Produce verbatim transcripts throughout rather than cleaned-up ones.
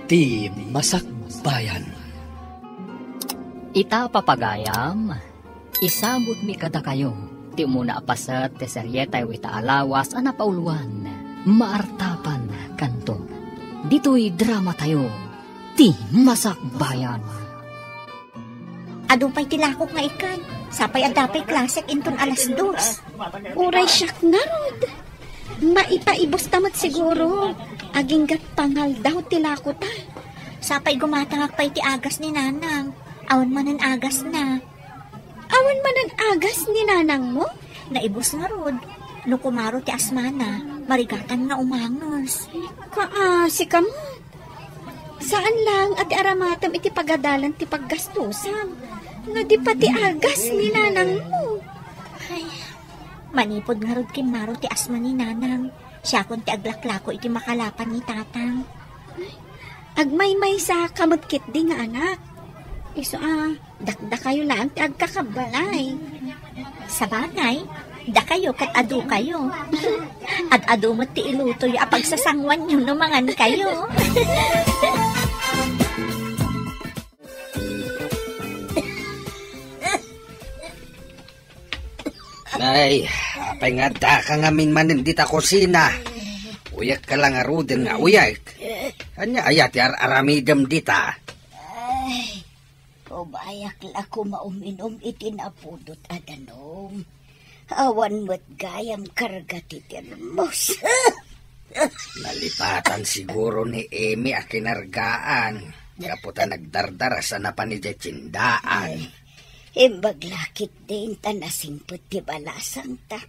Ti Masakbayan. Ita, papagayam, isabutmi kadakayo ti umuna a paset ti serietayo ita a lawas a napauluan, Maartapan Kanto. Ditoy dramatayo, Ti Masakbayan. Adu pay ti lakok nga ikkan. Sapay adda pay klasek inton alas dos. Uray siak ngarud. Maipaibus ta met siguro. Aginggat pangaldaw ti lakota. Sapay gumatangak pay ti agas ni Nanang. Awan manen agasna. Awan manen agas ni Nanangmo? Naibus ngarud. No kumaro ti asmana, marigatan nga umanges. Kaasi ka met. Saan laeng a ti aramatem iti pagadalan ti paggastosam, no di pati agas ni nanangmo. Ay, manipud ngarud kimmaro ti asma ni Nanang, siakon ti aglaklako iti makalapan ni Tatang. Agmaymaysa ka met ketdi nga anak. Isu a, dakdakayo laeng ti agkakabbalay. Sabagay, dakayo ket adukayo. Ad-adu met ti ilutoyo a pagsasanguanyo no mangankayo. Nay, apay nga addaka ngamin manen dita kusina? Uyekka la ngaruden nga uyek. Ania aya ti ar-aramidem dita? Ay, umayak la koma uminum iti napudot a danum. Awan met gayam karga ti termos. Nalipatan siguro ni Emi a kinargaan gapu ta nagdardaras a napan idiay tiendaan. Imbag la ketdin ta nasingpet ti balasangta.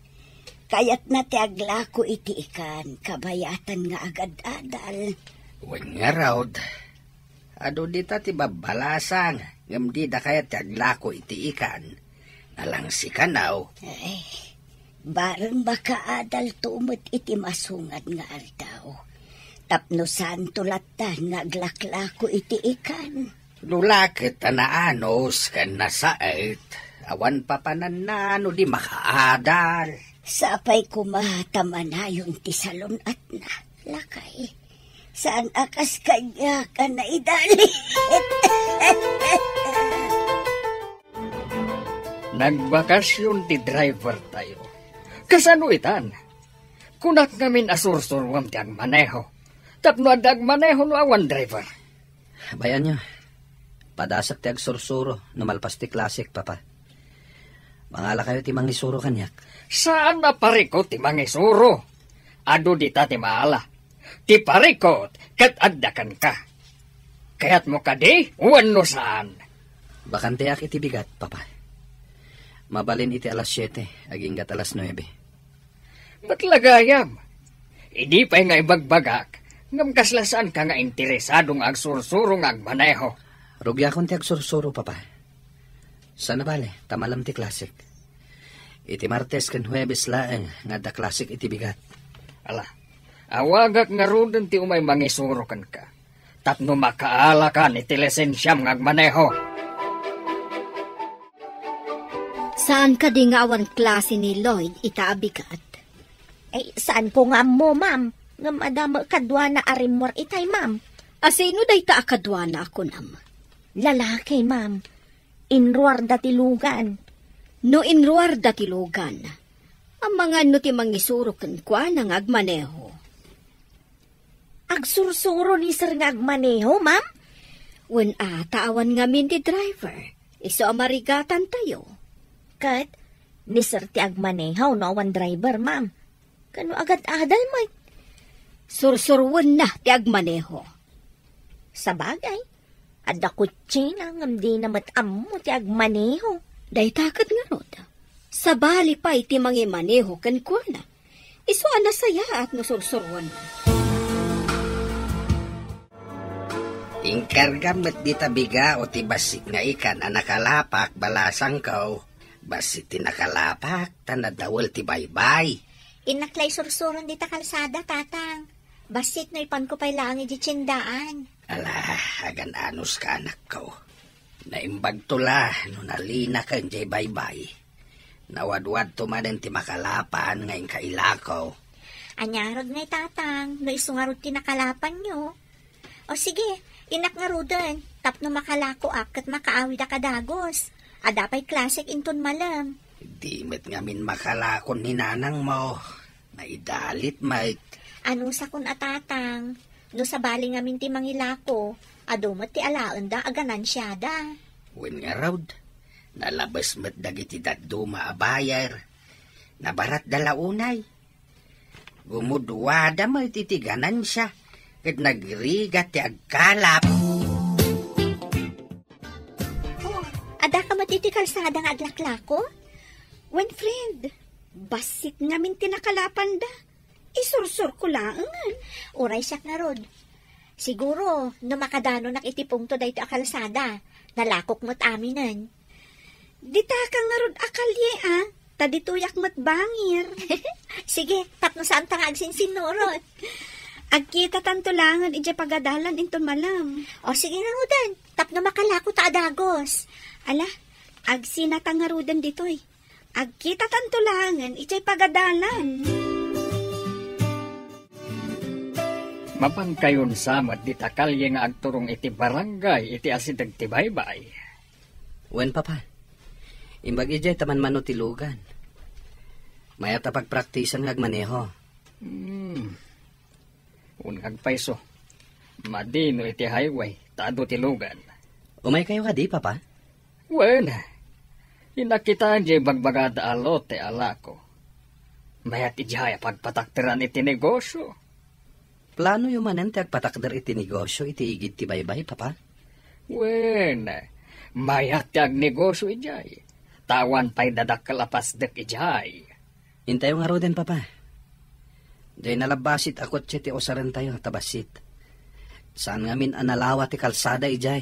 Kayatna ti aglako iti ikan, kabayatan nga agad-adal. Wen ngarud, adu dita ti babbalasang, ngem dida kayat ti aglako iti ikan. Nalangsi kano. Ay, bareng makaadalto met iti masungad nga aldaw. Tapno saanto latta nga aglaklako iti ikan. No la ket ta naanus ken nasaet, awan papananna no di makaadal. Sapay koma ta manayon ti salun-atna, lakay. Saan a kas kaniak a naidalit. Nagbakasyon ti driver tayo. Kasano itan? Kunak ngamin a sursuruam ti agmaneho. Tapno adda agmaneho no awan driver. Bayanyo, padasek ti agsursuro no malpas ti klasek, Papa. Mangalakayo ti mangisuro kaniak. Saan a parikut ti mangisuro. Adu dita ti maala. Ti parikut ket adda kenka. Kayatmo kadi wenno saan? Bakanteak iti bigat, Papa. Mabalin iti alas siete, aginggat alas nuebe. Met la gayam. Idi pay nga ibagbagak, ngem kasla saanka nga interesado nga agsursuro nga agmaneho. Rugiakon ti agsursuro, Papa. Saan a bale, ta malem ti klasek. Iti Martes ken Huebes laeng nga adda klasek iti bigat. Ala, awagak ngaruden ti umay mangisuro kenka. Tapno makaalakan iti lisensiam nga agmaneho. Saan kadi nga awan klase ni Lloyd ita a bigat? Ay, saanko nga ammo, ma'am. Ngem adda met kaduana a rimmuar itay, ma'am. A sino dayta a kaduana a kunam? Lalaki, ma'am. Inruarda ti lugan. No inruarda ti lugan, amangan no ti mangisuro kenkuana nga agmaneho? Agsursuro ni sir nga agmaneho, ma'am? Wen a, ta awan ngamin ti driver. Isu a marigatantayo. Ket, ni sir ti agmaneho no awan driver, ma'am. Kano agad-adal met? Sursuruenna ti agmaneho. Sabagay, adda kutsina ngem dina met ammo ti agmaneho. Dayta ket ngarud, sabali pay ti mangimaneho kenkuana. Isu a nasayaat no sursuruenna. Inkargam met dita bigao ti bassit nga ikan a nakalapak, balasangko. Bassit ti nakalapak, ta nadawel ti baybay. Innak la isursuron dita kalsada, Tatang. Bassit no ipanko pay laeng idiay tiendaan. Ala, agan-anos ka, anakko. Naimbagto la no nalinaken diay baybay. Nawadwadto manen ti makalapan nga inka ilako. Aniarod ngay, Tatang, no isu ngarud ti nakalapanyo? O sige, innak ngaruden, tapno makalakoak ket makaawidak a dagus. Adda pay klasek inton malem. Di met ngamin makalakon ni nanangmo. Naidalit met. Anusakon a tatang, no sabali ngamin ti mangilako, adu met ti alaenda a ganansiada. Wen ngarud, nalabes met dagiti dadduma a buyer. Nabaratda la unay. Gumuduada met iti ganansia, ket nagrigat ti agkalap. Oh, adda ka met iti kalsada nga aglaklako? Wen, friend, bassit ngamin ti nakalapanda. Isursurko laengen. Uray siak ngarud. Siguro, no makadanonak iti pungto daytoy a kalsada, nalakok met aminen. Dita ka ngarud a kalye, a? Ta ditoyak met bangir. Sige, tapno saanta nga agsinsinnurot. Agkitatanto laengen idiay pagadalan inton malem. O sige ngaruden, tapno makalako ta a dagus. Ala, agsinata ngaruden ditoy. Agkitatanto laengen idiay pagadalan. Mapankayon sa met dita kalye nga agturong iti barangay iti asideg ti baybay. Wen, Papa. Imbag idiay ta manmano ti lugan. Mayat a pagpraktisan nga agmaneho. Hmm. Wen, agpayso. Madi no iti highway, ta adu ti lugan. Umaykayo kadi, Papa? Wen, innak ita diay bagbagada a lote a lako. Mayat idiay a pagpatakderan iti negosio. Planoyo manen ti agpatakder iti negosio iti igid ti baybay, Papa? Wen, mayat ti agnegosio idiay. Ta awan pay dadakkel a pasdek idiay. Intayo ngaruden, Papa. Diay nalabbasit a kotse ti usarentayo ta bassit. Saan ngamin a nalawa ti kalsada idiay.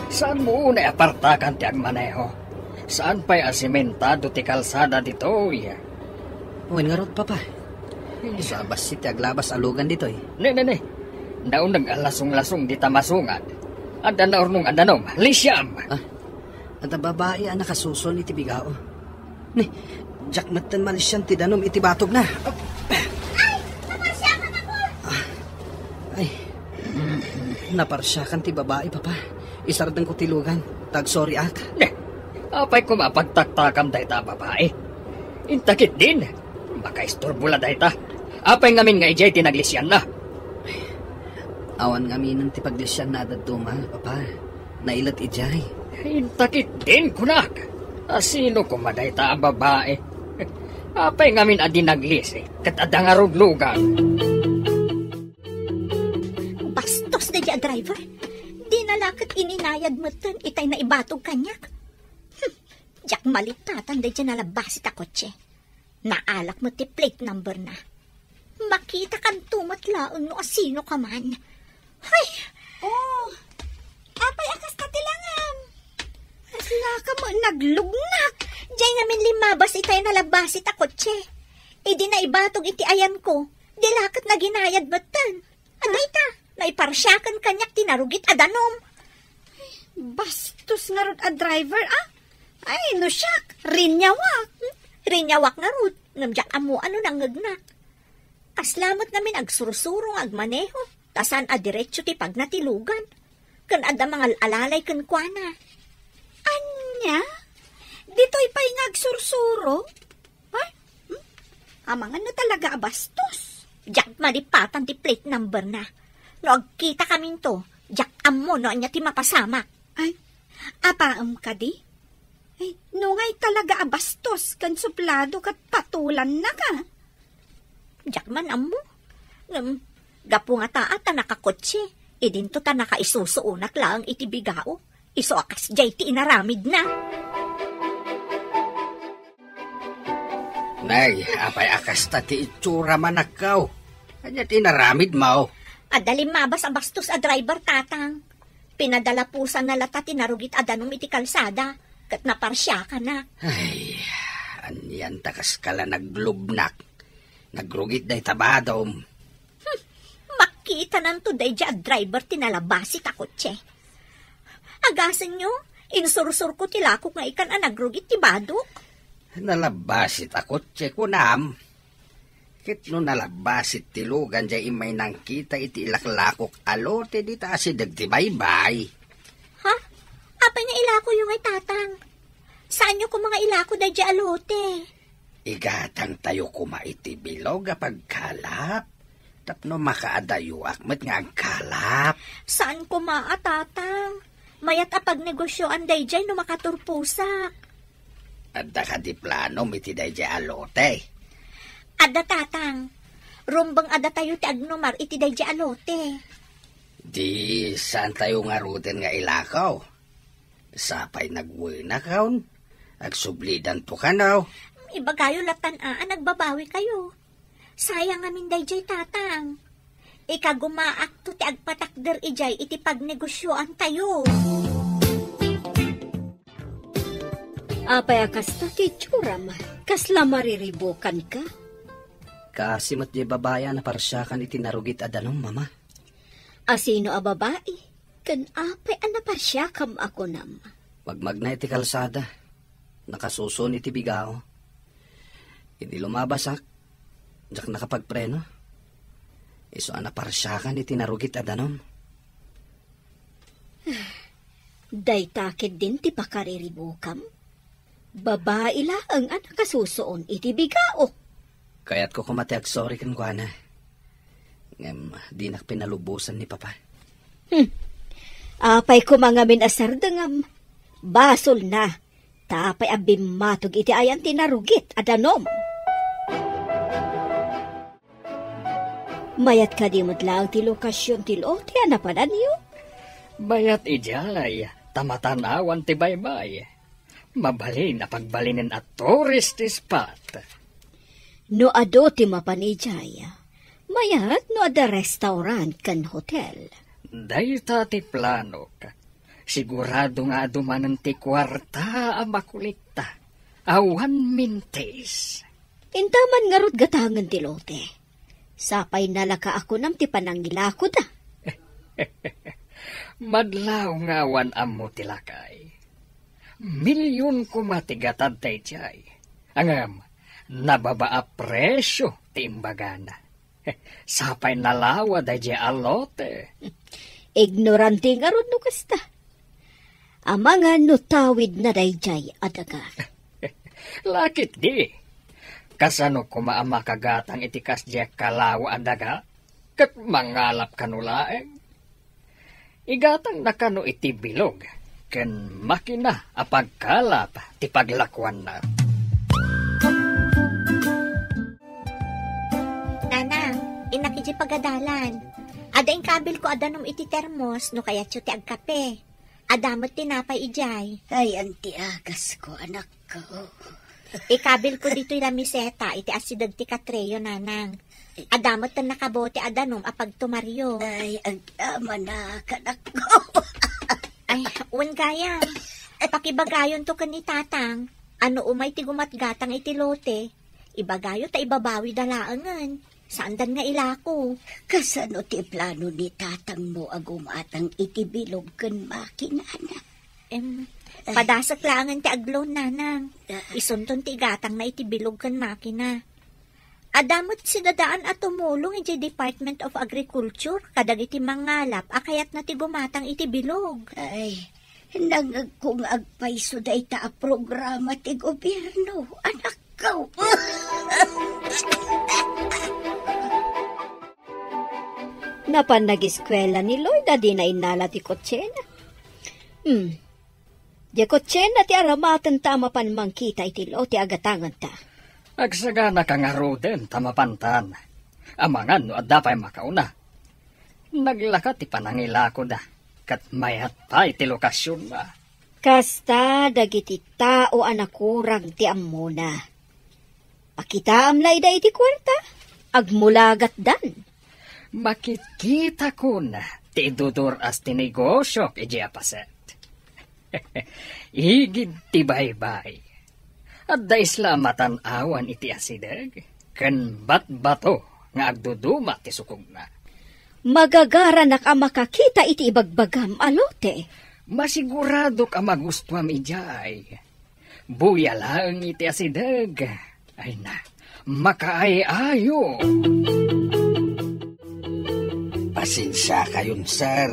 Saanmo unay a partakan ti agmaneho? Saan pay a simentado ti kalsada ditoy? Wen ngarud, Papa. Isu a bassit ti aglabas a lugan ditoy. Ne, ne, ne. Nauneg a lasong-lasong dita masungad. Adda naurnong a danum. Lisiam! Ah, adda babai a nakasuson iti bigao. Ni, diak metten malisian ti danum iti batogna. Ay! Naparsiakan ako! Ah, ay, naparsiakan ti babai, Papa. Isardengko ti lugan. Tagsoriak. Ne, apay koma a pagtaktakam dayta a babai? Inta ketdin. Makaisturbo la dayta. Apay ngamin nga idiay ti naglisianna? Awan ngaminen ti paglisianna a dadduma, Papa. Nailet idiay. Inta ketdin, kunak. A sino koma dayta a babai? Apay ngamin a di naglisi ket adda ngarud lugan? Bastos daydiay a driver. Dina la ket ininayad metten itay naibatog kaniak. Hmm, diak malipatan daydiay nalabbasit a kotse. Naalak met ti plate number na. Makitakanto met laeng no asino ka man. Hay! Oh, apay a kasta ti langam? Aslaka met naglugnak. Diay ngamin limmabas itay nalabbasit a kotse. Idi naibatog iti ayanko, di la ket naginayad metten. Adda ita, naiparsiakan kaniak ti narugit a danum. Bastos ngarud a driver, a? Ay, no siak, riniawak. Riniawak ngarud, ngem diak ammo no nangngegnak. Kasla met ngamin agsursuro nga agmaneho, ta saan a diretso ti pagna ti lugan. Ken adda mangal-alalay kenkuana. Ania? Ditoy pay nga agsursuro? Ay, hmm? Amangan no talaga a bastos. Diak malipatan ti plate number na. No agkitakaminto, diak ammo no ania ti mapasamak. Ay, apaem kadi? Ay, no ngay talaga a bastos ken suplado ket patulanna ka. Diak man ammo. Ngem, gapu nga taa ta nakakotse, idinto ta nakaisusuonak laeng iti bigao. Isu a kasdiay ti inaramidna. Nay, apay a kasta ti itsura manakkaw? Ania ti inaramidmo? Adda limmabas a bastos a driver, Tatang. Pinadalapusanna latta ti narugit a danum iti kalsada, ket naparsiakanak. Ay, anian ta kaskala naglubnak. Nagrugit dayta badom. Hmm, makitananto daydiay a driver ti nalabasit a kotse. Agasenyo, insursurko ti lakok nga ikan a nagrugit ti badok. Nalabbasit a kotse, kunam. Ket no nalabbasit ti lugan jay immay nangkita iti ilaklakok a lote dita asideg ti baybay. Ha? Apay nga ilakoyo ngay, Tatang? Saanyo koma nga ilako dayjay a lote? Igatangtayo koma iti bilog a pagkalap tapno makaadayoak met nga agkalap. Saan koma a, Tatang. Mayat a pagnegosioan dayjay no makaturposak. Adda kadi planom iti dayjay a lote? Adda, Tatang. Rumbeng a datayo ti agnumar iti dayjay a lote. Di, saantayo ngaruden nga ilako. Sapay nagwenakon, agsublidanto kano. Ibagayo lattan a, a nagbabawikayo. Sayang ngamin dayjay, Tatang. Ikagumaakto ti agpatakder idiay iti pagnegosioantayo. Apay a kasta ti itsuram? Kasla mariribukanka? Kaasi met diay babai a naparsiakan iti narugit a danum, Mama. Asino a babai? Ken apay a naparsiakam a kunam? Magmagna iti kalsada. Nakasuson iti bigao. Idi lumabasak, diak nakapagpreno. Isu a naparsiakan iti narugit a danum. Dayta ketdin ti pakariribukam? Babai laeng a nakasusuon iti bigaok. Kayatko koma ti agsorry kenkuana. Ngem dinak pinalubosan ni Papa. Hmm. Apay koma ngamin a sardengam? Basolna. Ta apay a bimmatog iti ayan ti narugit a danum? Mayat kadi met laeng ti lokasion ti lote a napananyo? Mayat idiay, ta matan-awan ti baybay. Mabalin a pagbalinen a tourist spot. No adu ti mapan idiay, mayat no adda restaurant ken hotel. Dayta ti planok. Sigurado nga adu manen ti kuarta a makulikta. Awan mintis. Intaman ngarud gatangen ti lote. Sapay nalaka a kunam ti panangilakoda. Madlaw nga awan ammo ti lakay. Milyon koma ti gatad daydiay. Ngem, nababa a presio ti imbagana. Sapay nalawa daydiay a lote. Ignorante ngarud no kasta. Amangan no tawidna daydiay a daga. Lakit di. Kasano koma a makagatang iti kasdiay kalawa a daga? Ket mangalap kano laeng? Igatangna kano iti bilog ken makina a pagkalap ti paglakuanna. Nanang, innak idiay pagadalan. Adda inkabilko a danum iti termos no kayatyo ti agkape. Adda met tinapay idiay. Ay, anti agasko, anakko. Ikabilko ditoy lamiseta iti asideg ti katreyo, nanang. Adda met nakabote a danum a pagtumaryo. Ay, agdamana, kanakko. Ay, wen gayam. Pakibagayonto ken ni tatang. No umay ti gumatgatang iti lote, ibagayo ta ibabawida laengen. Saandan nga ilako. Kasano ti plano ni tatangmo a gumatang iti bilog ken makinana? Em, padasek laengen ti agloan, nanang. Ah. Isunton ti igatangna iti bilog ken makina. Adda met sidadaan a tumulong idiay Department of Agriculture kadagiti mangalap a kayatna ti gumatang iti bilog. Ay, nangngegko nga agpayso dayta a programa ti gobierno, anakko. Napan nagiskuela ni Lloyd a dina innala ti kotsena. Hmm. Diay kotsena ti aramatenta a mapan mangkita iti lote a gatangenta. Agsaganaka ngaruden ta mapantan. Amangan no adda pay makauna. Naglaka ti panangilakoda, ket mayat pay ti lokasionna. Kasta dagiti tao a nakurang ti ammona. Pakitaam layda iti kuarta, agmulagatdan. Makitkitakon ti idudur-as ti negosiok idiay paset. Igid ti baybay. Adda isla a matan-awan iti asideg, ken batbato nga agduduma ti sukogna. Magagaranak a makakita iti ibagbagam a lote. Masiguradok a magustuam idiay. Buya laeng iti asideg. Ay na, makaay-ayo. Pasensiakayon, sir.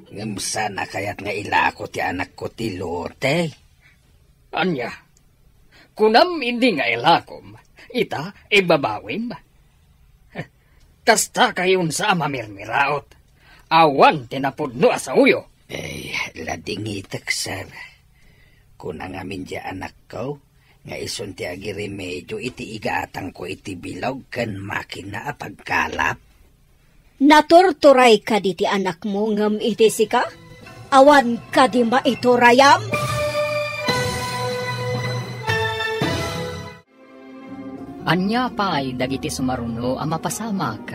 Ngem saan a kayat nga ilako ti anakko ti lote. Ania? Kunam idi nga ilakom, ita ibabawim? Kasta kayonsa a mamirmiraot. Awan ti napudno a saoyo. Ay, ladingitek, sir. Kuna ngamin diay anakko nga isun ti agiremedio iti igatangko iti bilog ken makina a pagkalap. Naturturay kadi ti anakmo ngem iti sika? Awan kadi maiturayam? Ania pay dagiti sumaruno a mapasamak?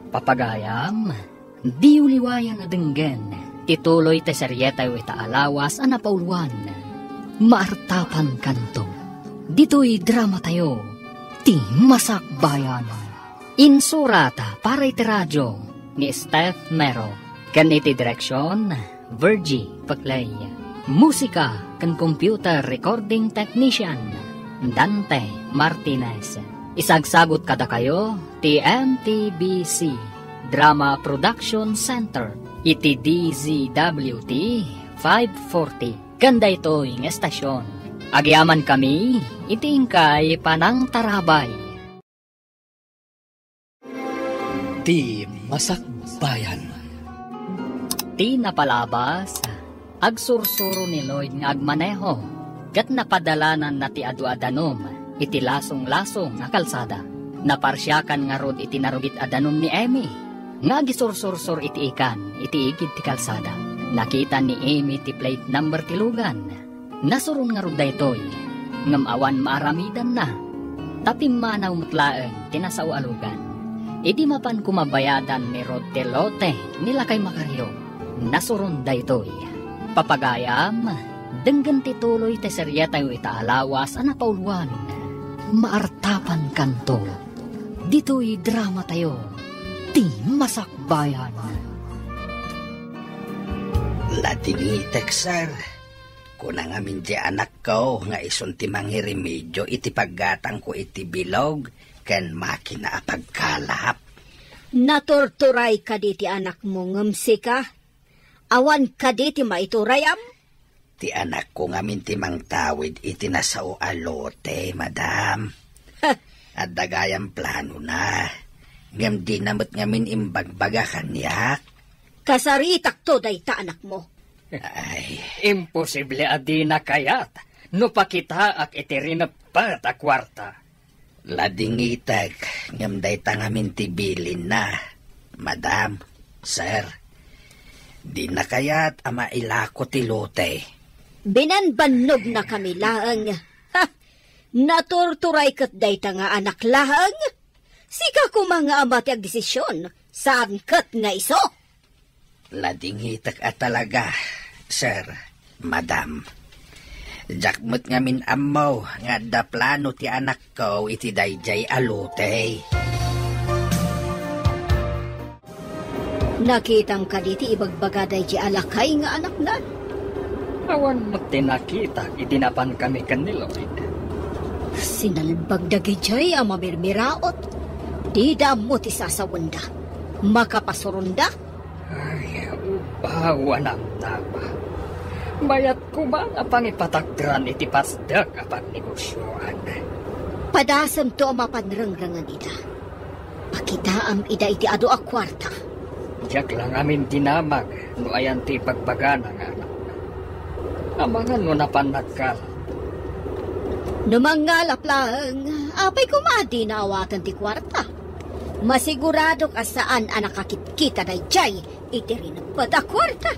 Papagayam, diyo liwayan a denggen ti tuloy ti serietayo ita a lawas a napauluan, Maartapankanto. Ditoy dramatayo, Ti Masakbayan. Insurat para iti radio ni Steph Mero, ken iti direksion, Virgie Peclay. Musika ken computer recording technician, Dante Martinez. Isagsagut kadakayo ti M T B C Drama Production Center iti D Z W T five forty. Ken daytoy nga estasion, agyamankami iti inkay panangtarabay. Ti Masakbayan. Ti napalabas, agsursuro ni Lloyd nga agmaneho, ket napadalananna ti adu a danum iti lasonglasong a kalsada. Naparsiakan ngarud iti narugit a danum ni Emmy nga agisursursor iti ikan iti igid ti kalsada. Nakita ni Emmy ti plate number ti lugan. Nasuron ngarud daytoy, ngem awan maaramidanna, ta pimmanaw met laeng ti nasao a lugan. Idi mapan koma bayadan ni Rod ti lote ni Lakay Macario, nasuron daytoy. Papagayam, denggen ti tuloy ti serietayo ita a lawas a napauluan, Maartapankanto. Ditoy dramatayo, Ti Masakbayan. Ladingitek, sir. Kuna ngamin diay anakko nga isun ti mangiremedio iti paggatangko iti bilog ken makina a pagkalap. Naturturay kadi ti anakmo ngem sika? Awan kadi ti maiturayam? Ti anakko ngamin ti mangtawid iti nasao a lote, madam. Adda gayam planona, ngem dina met ngamin imbagbaga kaniak. Kasaritakto dayta anakmo. Ay. Imposible a dina kayat no pakitaak iti rineppet a kuarta. Ladingitek, ngem dayta ngamin ti bilinna, madam, sir. Dina kayat a mailako ti lote. Binanbannognakami laeng. Ha! Naturturay ket dayta nga anak laeng? Sika koma nga ama ti agdesision, saan ket nga isu? Ladingitek a talaga, sir, madam. Diak met ngamin ammo nga adda plano ti anakko iti daydiay a lote. Nakitam kadi ti ibagbaga daydiay a lakay nga anakna? Awan met ti nakitak idi napankami ken ni Lloyd. Sinalbag dagijay a mamirmiraot. Dida ammo ti sasawenda. Makapasuronda. Ay, ubaw a namnama. Mayat koma nga pangipatakderan iti pasdek a pagnegosioan. Padasemto a mapan rengrengen ida. Pakitaam ida iti adu a kuarta. Diak la ngamin dinamag no ayan ti ibagbagana nga anak. Amangan no napan nagkalap. No mangngalap laeng, apay koma a dina awaten ti kuarta? Masiguradok a saan a nakakitkita daydiay iti rineppet a kuarta.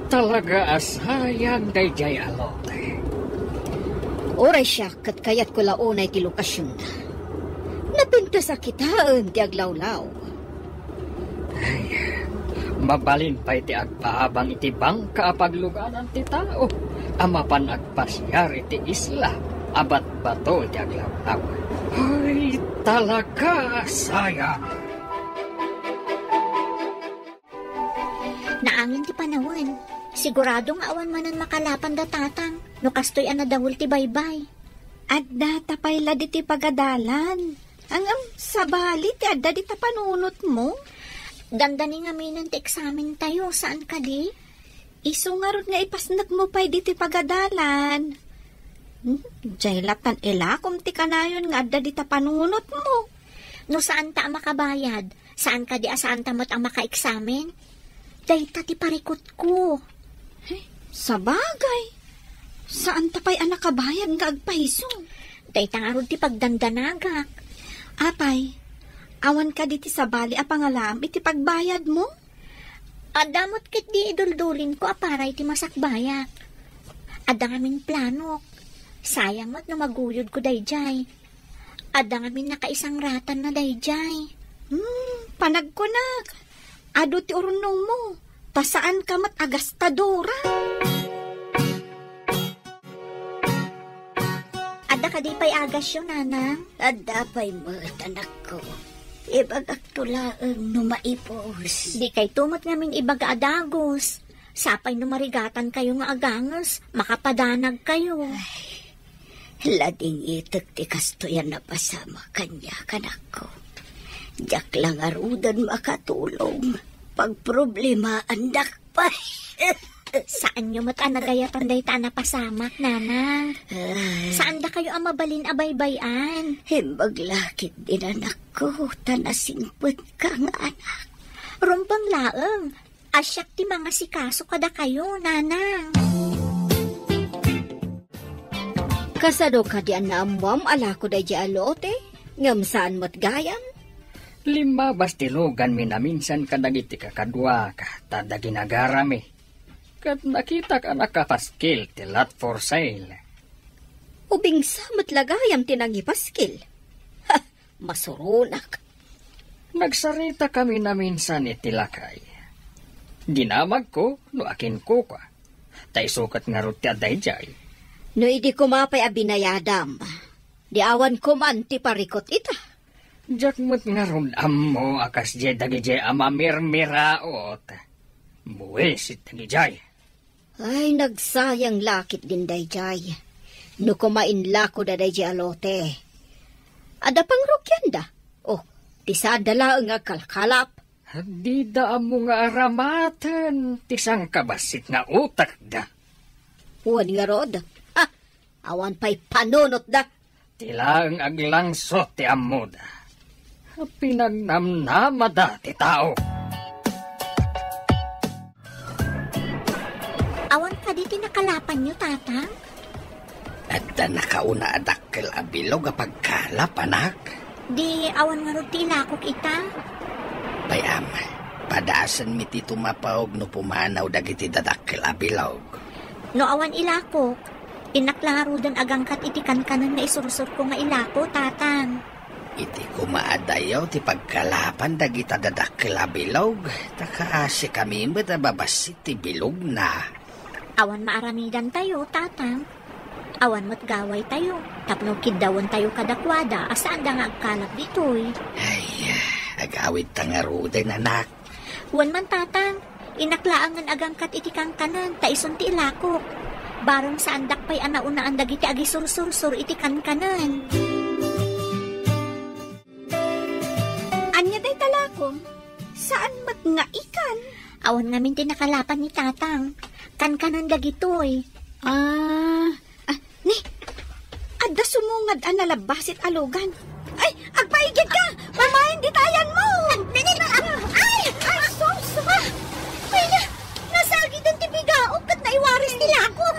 Talaga a sayang daydiay a lote. Uray siak ket kayatko la unay ti lokasionna. Napintas a kitaen ti aglawlaw. Ay, mabalin pay ti agpaabang iti bangka a pagluganan ti tao a mapan agpasiar iti isla a batbato iti aglawlaw. Ay, talaga a sayang. Naangin ti panawen. Sigurado nga awan manen makalapanda, Tatang, no kastoy a nadawel ti baybay. Adda ta pay la ditoy pagadalan. Ngem, sabali ti adda dita panunotmo? Dandani ngaminen ti eksamentayo, saan kadi? Isu ngarud nga ipasnekmo pay ditoy pagadalan. Hmm, diay latta ilakom ti kanayon nga adda dita panunotmo. No saanta a makabayad, saan kadi a saanta met a makaeksamen? Dayta ti parikutko. Eh, sabagay, saanta pay a nakabayad nga agpayso. Dayta ngarud ti pagdandanagak. Apay, awan kadi ti sabali a pangalaam iti pagbayadmo? Adda met ketdi iduldulinko a para iti masakbayak. Adda ngamin planok. Sayang met no maguyodko daydiay. Adda ngamin nakaisangratanna daydiay. Hmm, panagkunak. Adu ti urunongmo. Ta saanka met a gastadora. Adda kadi pay agasyo, Nanang? Adda pay met, anakko. Ibagakto laeng no maipus. Dikayto met ngamin ibaga a dagus. Sapay no marigatankayo nga aganges, makapadanagkayo. Ay, ladingitek ti kastoy a napasamak kaniak, anakko. Diak la ngaruden makatulong. Pagproblemaandak pay. Saanyo met a nagayatan dayta a napasamak, Nanang. Ay. Saandakayo a mabalin a baybay-an. Imbag la ketdin, anakko, ta nasingpetka nga anak. Rumbeng laeng, a siak ti mangasikaso kadakayo, Nanang. Kasano kadi a naammoam a lako daydiay a lote, ngem saan met gayam? Limmabas ti luganmi naminsan kadagiti kakaduak, ta adda ginagarami. Ket nakitak a nakapaskil ti lot for sale. Ubingsa met la gayam ti nangipaskil. Ha! Masuronak. Nagsaritakami naminsan iti lakay. Dinamagko no akinkukua. Ta isu ket ngarud ti adda idiay. No idi koma pay a binayadam, di awan koman ti parikut ita. Diak met ngarud ammo a kasdiay dagidiay a mamirmiraot. Buis dagidiay. Ay, nagsayang la ketdin daydiay. No koma inlakoda daydiay a lote. Adda pangrugianda. Oh, ti saanda laeng nga agkalkalap. Dida ammo nga aramaten ti sangkabassit nga utekda. Wen ngarud, ha, awan pay panunotda. Ti laeng aglangsot ti ammoda. Pinagnamnamada ti tao. Awan kadi ti nakalapanyo, Tatang? Adda nakauna a dakkel a bilog a pagkalap, anak. Di awan ngarud ti ilakok ita? Payam, padasenmi ti tumapaw no pumanaw dagiti dadakkel a bilog. No awan ilakok, innak la ngaruden agangkat iti kankanen nga isursurko nga ilako, Tatang. Iti koma a dayaw ti pagkalapan dagita dadakkel a bilog, ta kaasikami met a babassit ti bilogna. Awan maaramidantayo, Tatang. Awan met gawaytayo, tapno kiddawentayo kadakuada a saanda nga agkalap ditoy. Ay, agawidta ngaruden, anak. Wen man, Tatang, innak laengen agangkat iti kankanen, ta isun ti ilakok. Bareng saandak pay a naunaan dagiti agisursursor iti kankanen. Ania dayta lakom? Saan met nga ikan? Awan ngamin ti nakalapan ni Tatang. Kankanen dagitoy. Ah, ah, ni, adda sumungad a nalabbasit a lugan. Ay, agpaigidka! Mamayen dita ayanmo! Nini, ah, ay! Ay, sus! Ah! Ay, na, nasagiden ti bigaok ket naiwaris ti lakok.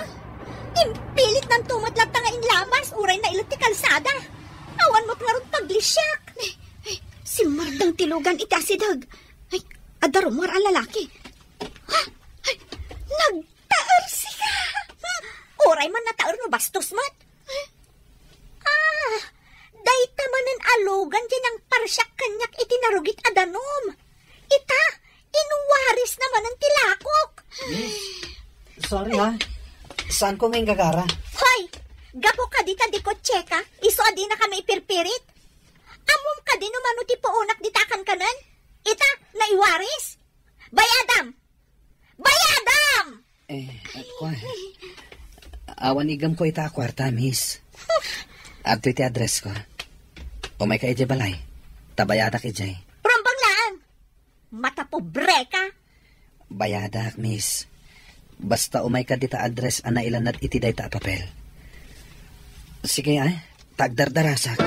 Impilitnanto met latta nga inlabas, uray nailet ti kalsada. Awan met ngarud paglisiak. Ay, ay, simmardeng ti lugan iti asideg. Ay, adda rummuar a lalaki. Ha? Ay, nagtaersika! Uray man nataer no bastos met. Ah, dayta manen a lugan ti nangparsiak kaniak iti narugit a danum. Ita, inwarisna manen ti lakok. Miss, sorry ha. Saanko nga inggagara. Hoy, gapu kadi ta dikotseka, isu a dinakami ipirpirit? Ammom kadi no mano ti puonak dita a kankanen? Ita, naiwaris? Bayadam! Bayadam! Eh, kuan. Awan igem ko ita a kuarta, miss. Adtoy ti address ko. Umayka idiay balay. Ta bayadak idiay. Rumbeng laeng! Matapobre ka! Bayadak, miss. Basta umayka dita address a nailannad iti dayta a papel. Sige, ay. Ta agdardarasak.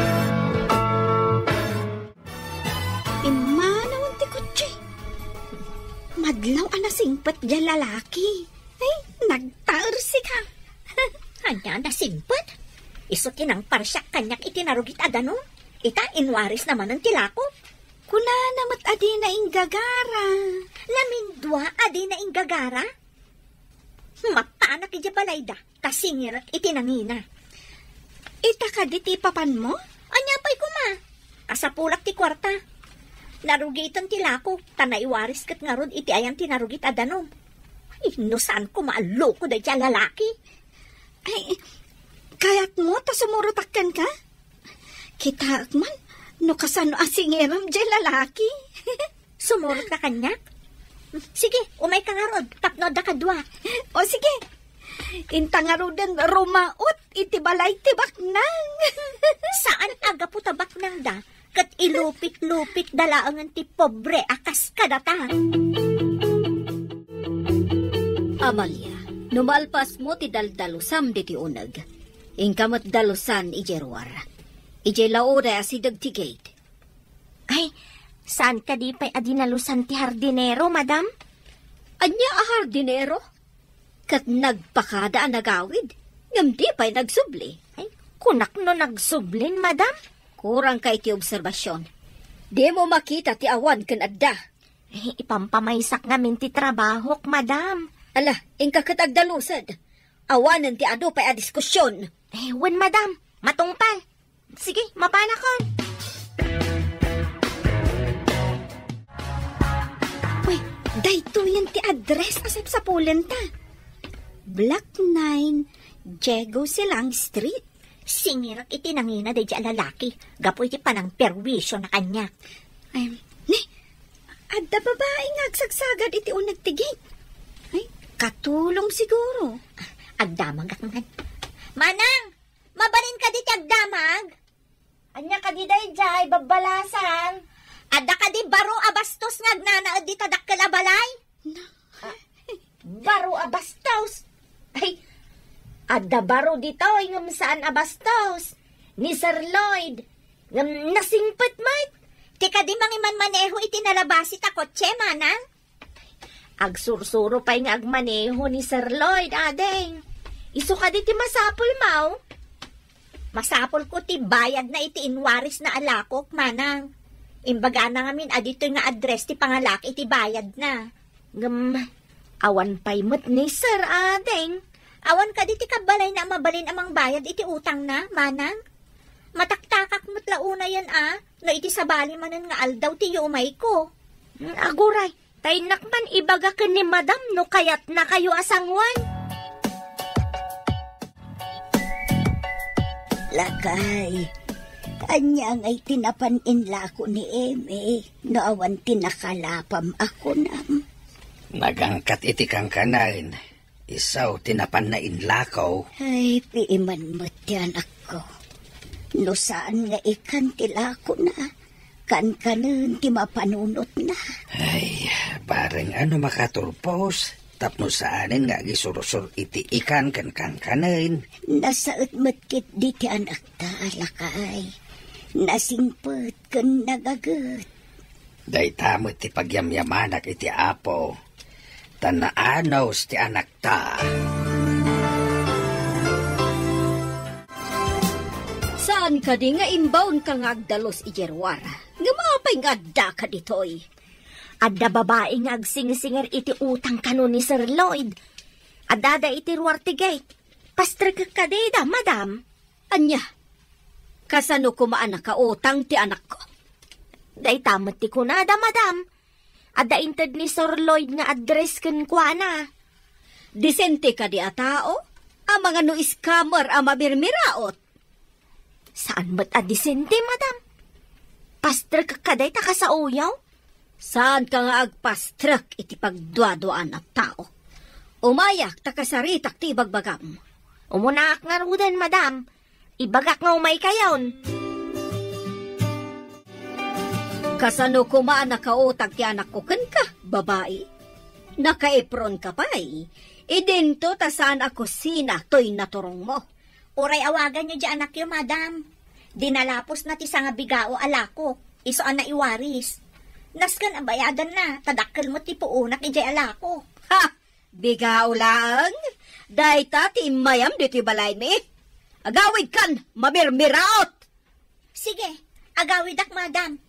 Immanawen ti kotse. Madlaw a nasingpet diay lalaki. Ay, nagtaersik a. Ania a nasingpet? Isu ti nangparsiak kaniak iti narugit a danum. Ita, inwarisna manen ti lako. Kunana met a dina inggagara. Namindua a dina inggagara? Mapanak idiay balayda, ta singirek iti nangina. Ita kadi ti ipapanmo? Ania pay koma? Kasapulak ti kuarta. Narugiten ti lako, ta naiwaris ket ngarud iti ayan ti narugit a danum. Ay, no saan koma a loko daydiay a lalaki. Ay, kayatmo ta sumurotak kenka? Kitaek man no kasano a singirem diay lalaki. Sumurot ka kaniak? Sige, umayka ngarud tapno adda kadua. O sige. Inta ngaruden rumaot iti balay ti baknang. Saan a gapu ta baknangda, ket ilupit-lupitda laengen ti pobre a kas kadata. Amalia, no malpasmo ti daldalusam ditoy uneg, inka met dalusan idiay ruar. Idiay lauday asideg ti gate. Ay, saan kadi pay a dinalusan ti hardinero, madam? Ania a hardinero? Ket nagpakada a nagawid, ngem di pay nagsubli. Ay, kunak no nagsublin, madam? Kurangka iti obserbasion. Dimo makita ti awan ken adda. Eh, ipampamaysak ngamin ti trabahok, madam. Ala, inka ket agdalused. Awanen ti adu pay a diskusion. Eh, wen, madam. Matungpal. Sige, mapanakon. Uy, daytoyen ti address a sapsapulenta. Block nine, Diego Silang Street. Singirek iti nangina daydiay a lalaki gapu iti panangperwisio na kaniak. Ay, ni, adda babai nga agsagsagad iti uneg ti gate. Ay, katulong siguro. Agdamagak man. Manang, mabalin kadi ti agdamag? Ania kadi daydiay, babbalasan? Adda kadi baro a bastos nga agnanaed dita dakkel a balay? Na- Ah, baro a bastos? Ay, adda baro ditoy ngem saan a bastos. Ni Sir Lloyd. Ngem nasingpet met. Ti kadi mangimanmaneho iti nalabasi ta kotse, manang? Agsursuro pay nga agmaneho ni Sir Lloyd, ading. Isu kadi ti masapul, maw? Masapul ko ti bayadna iti inwarisna a lakok, manang. Imbagana ngamin a ditoy nga address ti pangalak iti bayadna. Ngem, awan pay met ni Sir, ading. Awan kadi ti kabbalayna a mabalin a mangbayad iti utangna, manang? Mataktakak met la unayen a, no iti sabali manen nga aldaw ti yumayko. Mm, aguray, ta innak man ibaga ken ni Madam no kayatnakayo a sangoan. Lakay, ania ngay ti napan inlako ni Eme no awan ti nakalapam a kunam? Nagangkat iti kankanaen. Isu ti napanna inlako. Ay, piiman met ti anakko. No saan nga ikan ti lakona, kankanen ti mapanunotna. Ay, bareng a no makaturpos, tapno saanen nga agisursor iti ikan ken kankanen. Nasaet met ketdi ti anakta, lakay. Nasingpet ken nagaget. Dayta met ti pagyamyamanak iti Apo, ta naanus ti anakta. Saan kadi nga imbaonka nga agdalus idiay ruar? Ngem apay nga addaka ditoy? Adda babai nga agsingsingir iti utang kano ni Sir Lloyd. Addada iti ruar ti gate. Pastrekek kadi da, madam? Ania? Kasano koma a nakautang ti anakko? Dayta met ti kunada, madam. Adda inted ni Sir Lloyd nga address kenkuana. Disente kadi a tao? Amangan no scammer a mamirmiraot? Saan met a disente, madam. Pastrek ka dayta kasaoyo? Saanka nga agpastrek iti pagduaduaan a tao. Umayak ta kasaritak ti ibagbagam. Umunaak ngaruden, madam. Ibagak nga umaykayon. Kasano koma a nakautag ti anakko kenka, babai? Nakaipron ka pay. Idinto ta saan a kusina toy naturongmo. Uray awaganyo diay anakyo, madam. Dinalapusna ti sangabigao a lakok, isu a naiwaris. Nasken a bayadanna, ta dakkel met ti puonak idiay a lakok. Ha! Bigao laeng? Dayta ti immayam ditoy balaymi? Agawidkan, mamirmiraot! Sige, agawidak, madam.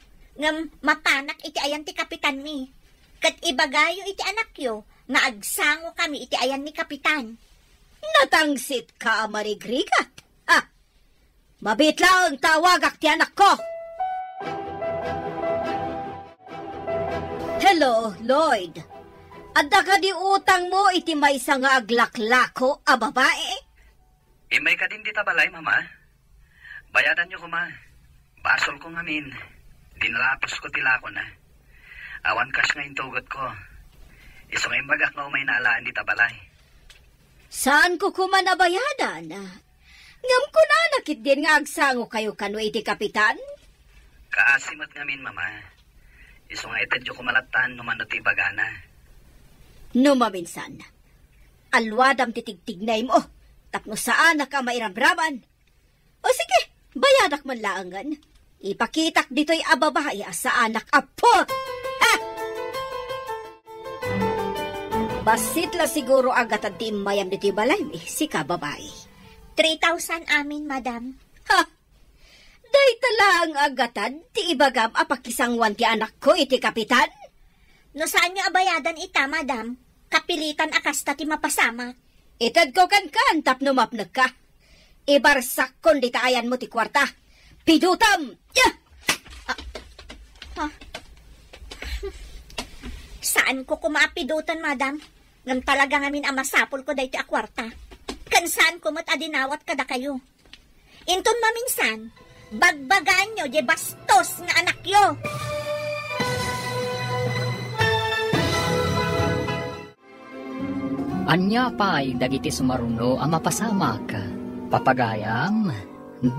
Ngem mapanak iti ayan ti kapitanmi. Ket ibagayo iti anakyo nga agsangokami iti ayan ni kapitan. Natangsitka a marigrigat. Ha! Mabiit laeng ta awagak ti anakko. Hello, Lloyd. Adda kadi utangmo iti maysa nga aglaklako a babai? Immay kadin dita balay, Mama. Bayadanyo koma. Basolko ngamin. Dinalaposko ti lakona. Awan cash nga intugotko. Isu nga imbagak nga umayna alaen dita balay. Saanko koma a bayadan? Ngem kunana ketdin nga agsangokayo kano iti kapitan? Kaasi met ngamin, Mama. Isu nga itedyo koma lattan no mano ti ibagana. No maminsan, alluadam ti tigtignaymo tapno saanak a mairabraban. O sige, bayadak man laengen. Ipakitak ditoy a babai a saanak a put! Ha! Bassit la siguro a gatad ti immayam ditoy balaymi, sika babai. Three thousand amin, madam. Ha! Dayta laeng a gatad ti ibagam a pakisangoan ti anakko iti kapitan? No saanyo a bayadan ita, madam, kapilitan a kasta ti mapasamak. Itedko kenkan tapno mapnekka. Ibarsakkon dita ayanmo ti kuarta. Pidutam! Ya! Ah. Ha? Saanko koma a pidutan, madam. Ngem talaga ngamin a masapulko daytoy a kuarta. Ken saanko met a dinawat kadakayo. Inton maminsan, bagbagaanyo diay bastos nga anakyo. Ania pay dagiti sumaruno a mapasamak? Papagayam,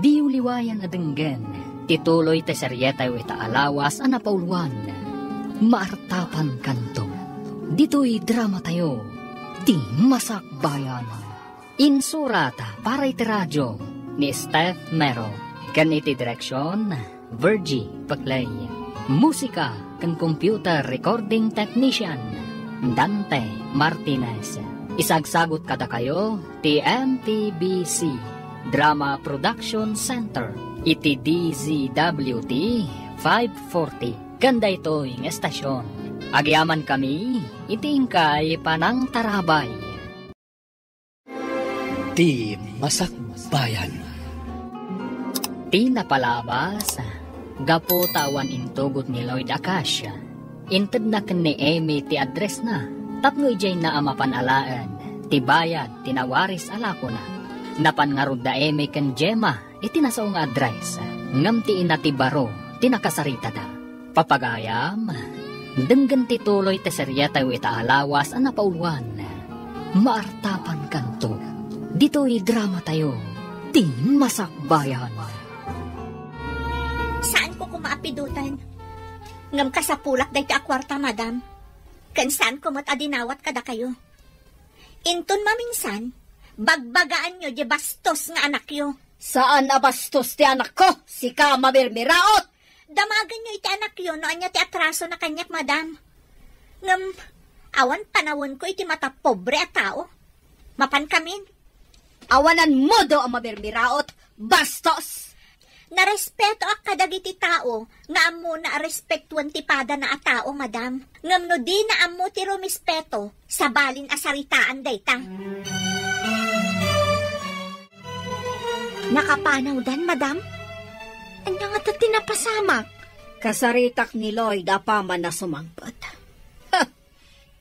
diyo liwayan a denggen ti tuloy ti serietayo ita a lawas a napauluan. Maartapankanto. Ditoy dramatayo, ti Masakbayan. Insurat para iti radio ni Steph Mero, ken iti direksion, Virgie Peclay. Musika ken computer recording technician, Dante Martinez. Isagsagut kadakayo ti M P B C Drama Production Center iti D Z W T five forty. Ken daytoy nga estasion, agyamankami iti inkay panangtarabay. Ti Masakbayan. Ti napalabas, gapu ta awan intugot ni Lloyd a cash, intedna ken ni Amy ti addressna tapno idiayna a mapan alaen ti bayad ti nawaris a lakona. Napan ngarud da Amy ken Gemma iti nasao nga address, ngem ti ina ti baro ti nakasaritada. Papagayam, denggen ti tuloy ti serietayo ita a lawas a napauluan. Maartapankanto. Ditoy dramatayo, ti Masakbayan. Saanko koma a pidutan. Ngem kasapulak daytoy a kuarta, madam. Ken saanko met a dinawat kadakayo. Inton maminsan, bagbagaanyo diay bastos nga anakyo. Saan a bastos ti anakko, sika a mamirmiraot! Damagenyo iti anakyo no ania ti atrasona kaniak, madam. Ngem, awan panawenko iti matapobre a tao. Mapankamin. Awan ammoda a mamirmiraot, bastos! Narespetoak kadagiti tao nga ammona a respetuen ti padana a tao, madam. Ngem no dina ammo ti rumespeto, sabalin a saritaan dayta. Nakapanawdan, madam? Ania ngata ti napasamak? Kasaritak ni Lloyd apaman a sumangpet. Ha!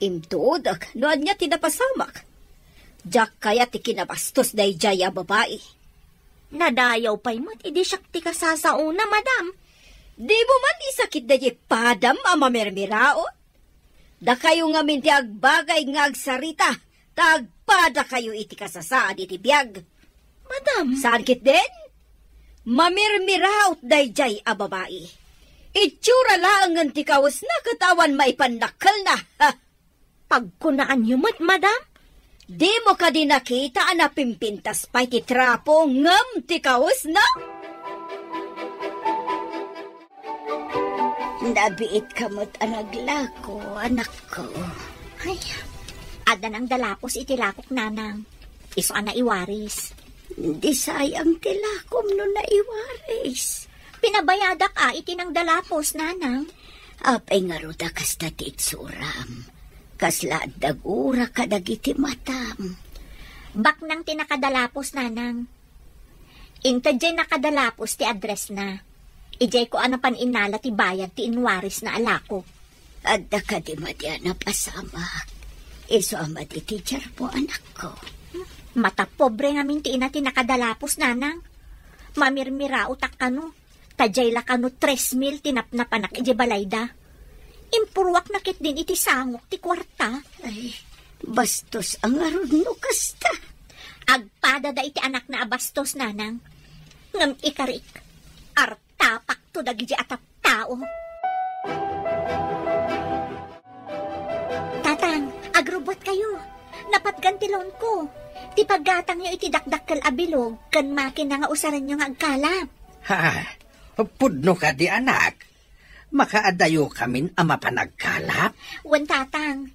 Intuodek no ania ti napasamak. Diak kayat ti kinabastos daydiay a babai. Nadayaw pay met idi siak ti kasasaona, madam. Dimo man isakit daydiay padam a mamirmiraot? Dakayo ngamin ti agbagay nga agsarita, Agpadakayo iti kasasaad iti biag. Madam. Saan ketdin? Mamirmiraot daydiay a babai. Itsura laengen ti kawesna ket awan maipannakkelna. Ha! Pagkunaanyo met, madam? Dimo kadi nakita a napimpintas pay ti trapo ngem ti kawesna? Nabiitka met a naglako, anakko. Ay, adda nang dalapos iti lakok, nanang. Isu a naiwaris. Di sayang ti lakom no naiwaris. Pinabayadak a iti nang dalapos, nanang. Apay ngarud a kasta ti itsuram? Kasla adda gura kadagiti matam. Baknang ti nakadalapos, nanang. Inted jay nakadalapos ti address na. Ijay ko a napan innala ti bayad ti inwaris na a lako. Adda kadi madi a napasamak? Isu a madi ti tiarmo, anakko. Matapobre ngamin ti ina ti nakadalapos, nanang. Mamirmiraotak kano. Ta jay la kano tres mil ti napnapanak ijay balayda. Impurwak na ketdin iti sangok ti kuarta. Ay, bastos a ngarud no kasta. Agpadada iti anakna a bastos, nanang. Ngem ikarik, artapakto dagiti a tattao. Tatang, agrubbuatkayo. Napatgan ti loanko. Ti paggatangyo iti dakdakkel a bilog ken makina nga usarenyo nga agkalap. Ha? Pudno kadi, anak? Makaadayo kamin a mapan agkalap? Wen, Tatang.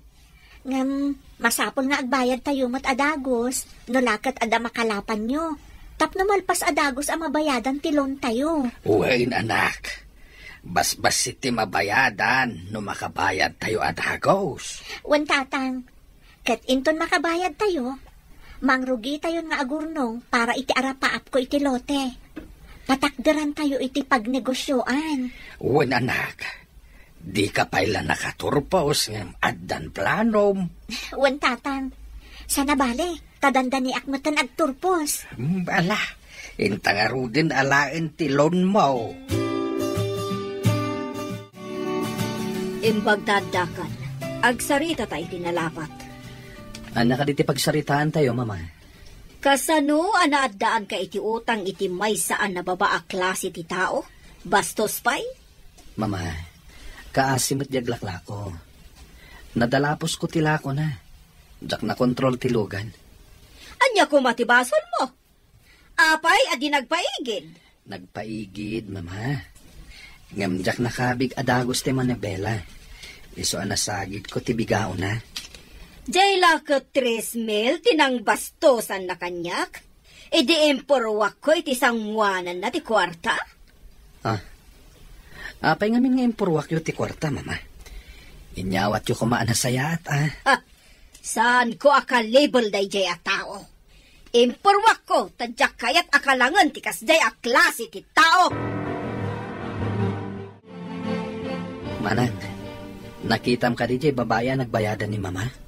Ngem, masapul nga agbayadtayo met a dagus, no la ket adda makalapanyo. Tapno malpas a dagus a mabayadan ti loantayo. Wen, anak. Basbassit ti mabayadan no makabayadtayo a dagus. Wen, Tatang. Ket inton makabayadtayo, mangrugitayon nga agurnong para iti arapaapko iti lote. Patakderantayo iti pagnegosioan. Wen, anak. Dika pay la nakaturpos ngem addan planom. Wen, Tatang. Saan a bale, ta dandaniak metten agturpos. Hmm, ala, inta ngaruden alaen ti loanmo. Imbag ta addakan, agsaritata iti nalapat. Ania kadi ti pagsaritaantayo, Mama? Kasano a naaddaanka iti utang iti maysa a nababa a klase ti tao? Bastos pay? Mama, kaasi met di aglaklako. Nadalaposko ti lakona. Diak nakontrol ti lugan. Ania koma ti basolmo? Apay a di nagpaigid? Nagpaigid, Mama. Ngem diak nakabig a dagus ti manibela. Isu a nasagidko ti bigaona. Jay la ket tres mil ti nangbastosanna kaniak? Idi impurwakko iti sangoananna ti kuarta? Ah. Apay ngamin nga impurwakyo ti kuarta, Mama? Inyawatyo koma a nasayaat, ah. Ha! Saanko a kalibel daydiay a tao. Impurwakko, ta diak kayat a kalangen ti kasdiay a klase ti tao. Manang, nakitam kadi diay babai a nagbayadan ni Mama?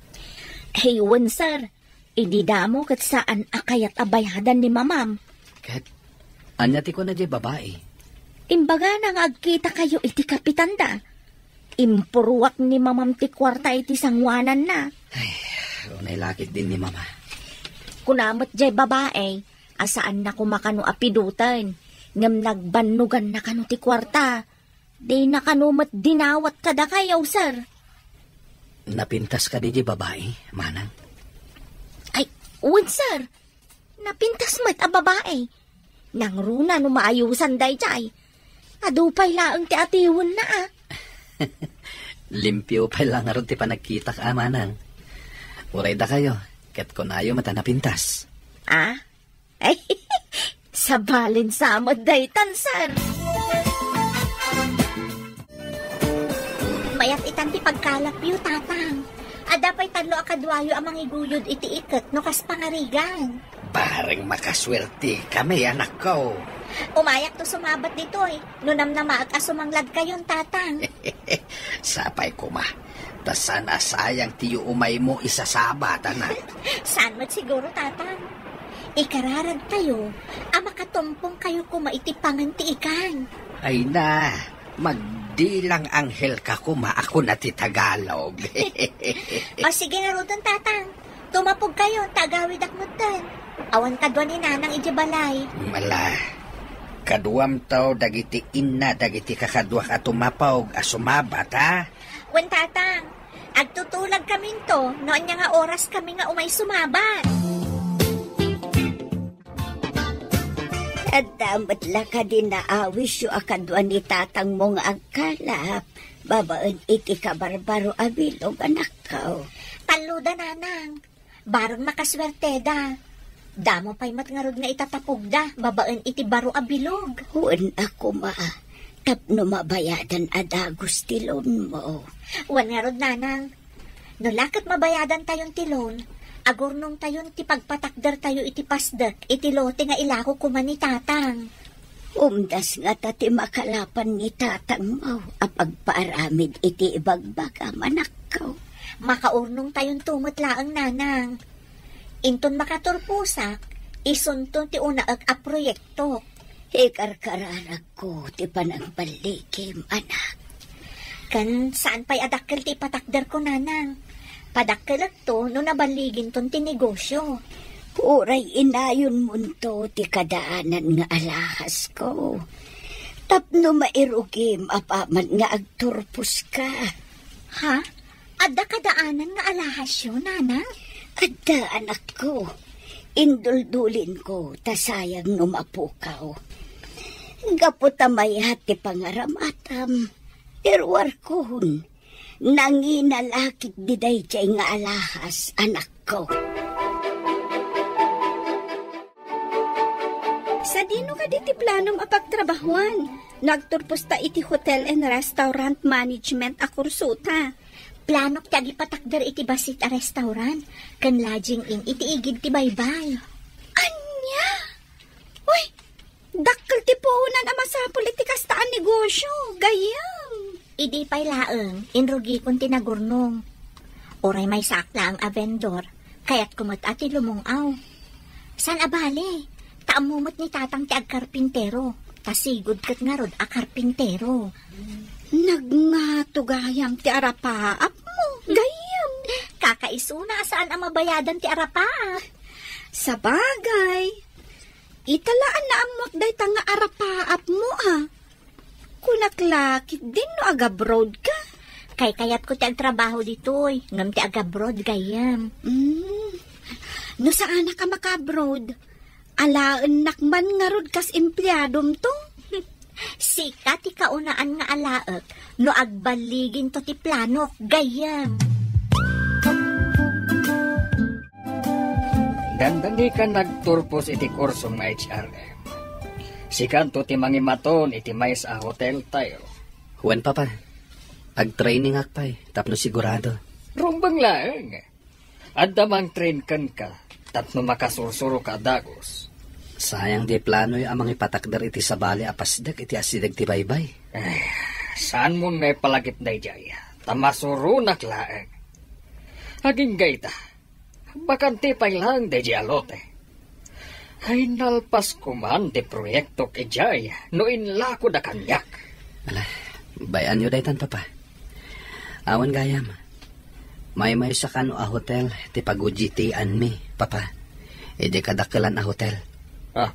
Hey, wen, sir. Idi damo ket saan a kayat a bayadan ni Mamam. Ket ania ti kuna diay babai? Imbagana nga agkitakayo iti kapitanda. Impurwak ni Mamam ti kuarta iti sangoananna. Ay, unay la ketdin ni Mama. Kuna met diay babai a saanna koma kano a piduten, ngem nagbannoganna kano ti kuarta. Dina kano met dinawat kadakayo, sir. Napintas kadi diay babai, Manang? Ay, wen, sir. Napintas met a babai. Nangruna no maayusan daydiay. Adu pay laeng ti atiwenna, ah. Limpio pay la ngarud ti panagkitak, a, Manang. Uray dakayo, ket kunayo met a napintas. Ah? Ay, sabalen sa met daytan, sir. Mayat itan ti pagkalapyo, Tatang. Adda pay tallo a kaduayo a mangiguyod iti iket no kas pangarigan. Bareng makasuertekami, anakko. Umayakto sumabat ditoy, no namnamaek a sumangladkayon, Tatang. Sapay koma, ta saan a sayang ti yuumaymo isasabat, anak. Saan met siguro, Tatang. Ikararagtayo a makatumpongkayo koma iti pangan ti ikan. Ay na, magdilang anghel ka koma a kuna ti Tagalog. O, sige ngaruden, Tatang. Tumapogkayo, ta agawidak metten. Awan kadua ni Nanang idiay balay. Mala. Kaduamto dagiti inna dagiti kakaduak a tumapog a sumabat, ha? Wen, Tatang. Agtutulagkaminto no ania nga oraskami nga umay sumabat. Adda met la kadi naawisyo a kadua ni tatangmo nga agkalap babaen iti kabarbaro a bilog, anakko? Talloda, Nanang. Bareng makasuerteda. Damo pay met ngarud nga itatapogda babaen iti baro a bilog. Wen a koma, tapno mabayadan a dagus ti loanmo. Wen ngarud, Nanang. No la ket mabayadantayon ti loan, agurnongtayon ti pagpatakdertayo iti pasdek iti lote nga ilako koma ni Tatang. Umdas ngata ti makalapan ni tatangmo a pagpaaramid iti ibagbagam, anakko. Makaurnongtayonto met laeng, Nanang. Inton makaturposak, isunto ti unaek a proyektok. Ikarkararagko ti panangballigim, anak. Ken saan pay a dakkel ti ipatakderko, Nanang. Padakkelekto no naballiginton ti negosyo. Uray inayonmonto ti kadaanan nga alahasko. Tapno mairugim apaman nga agturposka. Ha? Adda kadaanan nga alahasyo, Nanang? Adda, anakko. Induldulinko, ta sayang no mapukaw. Gapu ta mayat ti pangaramatam, iruarkon, nangina la ketdi daydiay nga alahas, anakko. Sadino kadi ti planom a pagtrabahuan no agturposta iti Hotel and Restaurant Management a kursota? Planok ti agipatakder iti bassit a restaurant ken lodging inn iti igid ti baybay. Ania? Uy, dakkel ti puonan a masapul iti kasta a negosio, gayyem. Idi pay laeng, inrugikon ti nagurnong. Uray maysaak laeng a vendor, kayatko met a ti lumung-aw. Saan a bale, ta ammo met ni Tatang ti agkarpintero, ta sigud ket ngarud a karpintero. Nagngato gayam ti arapaapmo, gayyem. Kakaisuna a saan a mabayadan ti arapaap. Sabagay, ita la a naammoak dayta nga arapaapmo, a. Kunak la ketdin no agabroad ka. Kaykayatko ti agtrabaho ditoy, ngem ti agabroad gayyem. Mm. No saanak a makaabroad, alaennak man ngarud kas empleadomto. Sika ti kaunaan nga alaek no agballiginto ti planok gayyem. Dandani ka nagturpos iti kurso nga H R M. Sikanto ti mangimaton iti maysa a hotel tayo. Wen, Papa. Agtrainingak pay tapno sigurado. Rumbeng laeng. Adda mang-train kenka tapno makasursuro ka a dagus. Sayang di planoy a mangipatakder iti sabali a pasdek iti asideg ti baybay. Eh, saanmon nga ipalagip daydiay, ta masuronak laeng. Agingga ita, bakante pay laeng daydiay a lote. Ay, nalpas koman ti proyektok idiay no inlakoda kaniak. Ala, bay-anyo daytan, Papa. Awan gayam. Maymaysa kano a hotel ti pag-O J T-anmi, Papa. Idi kadakkelan a hotel. Ah,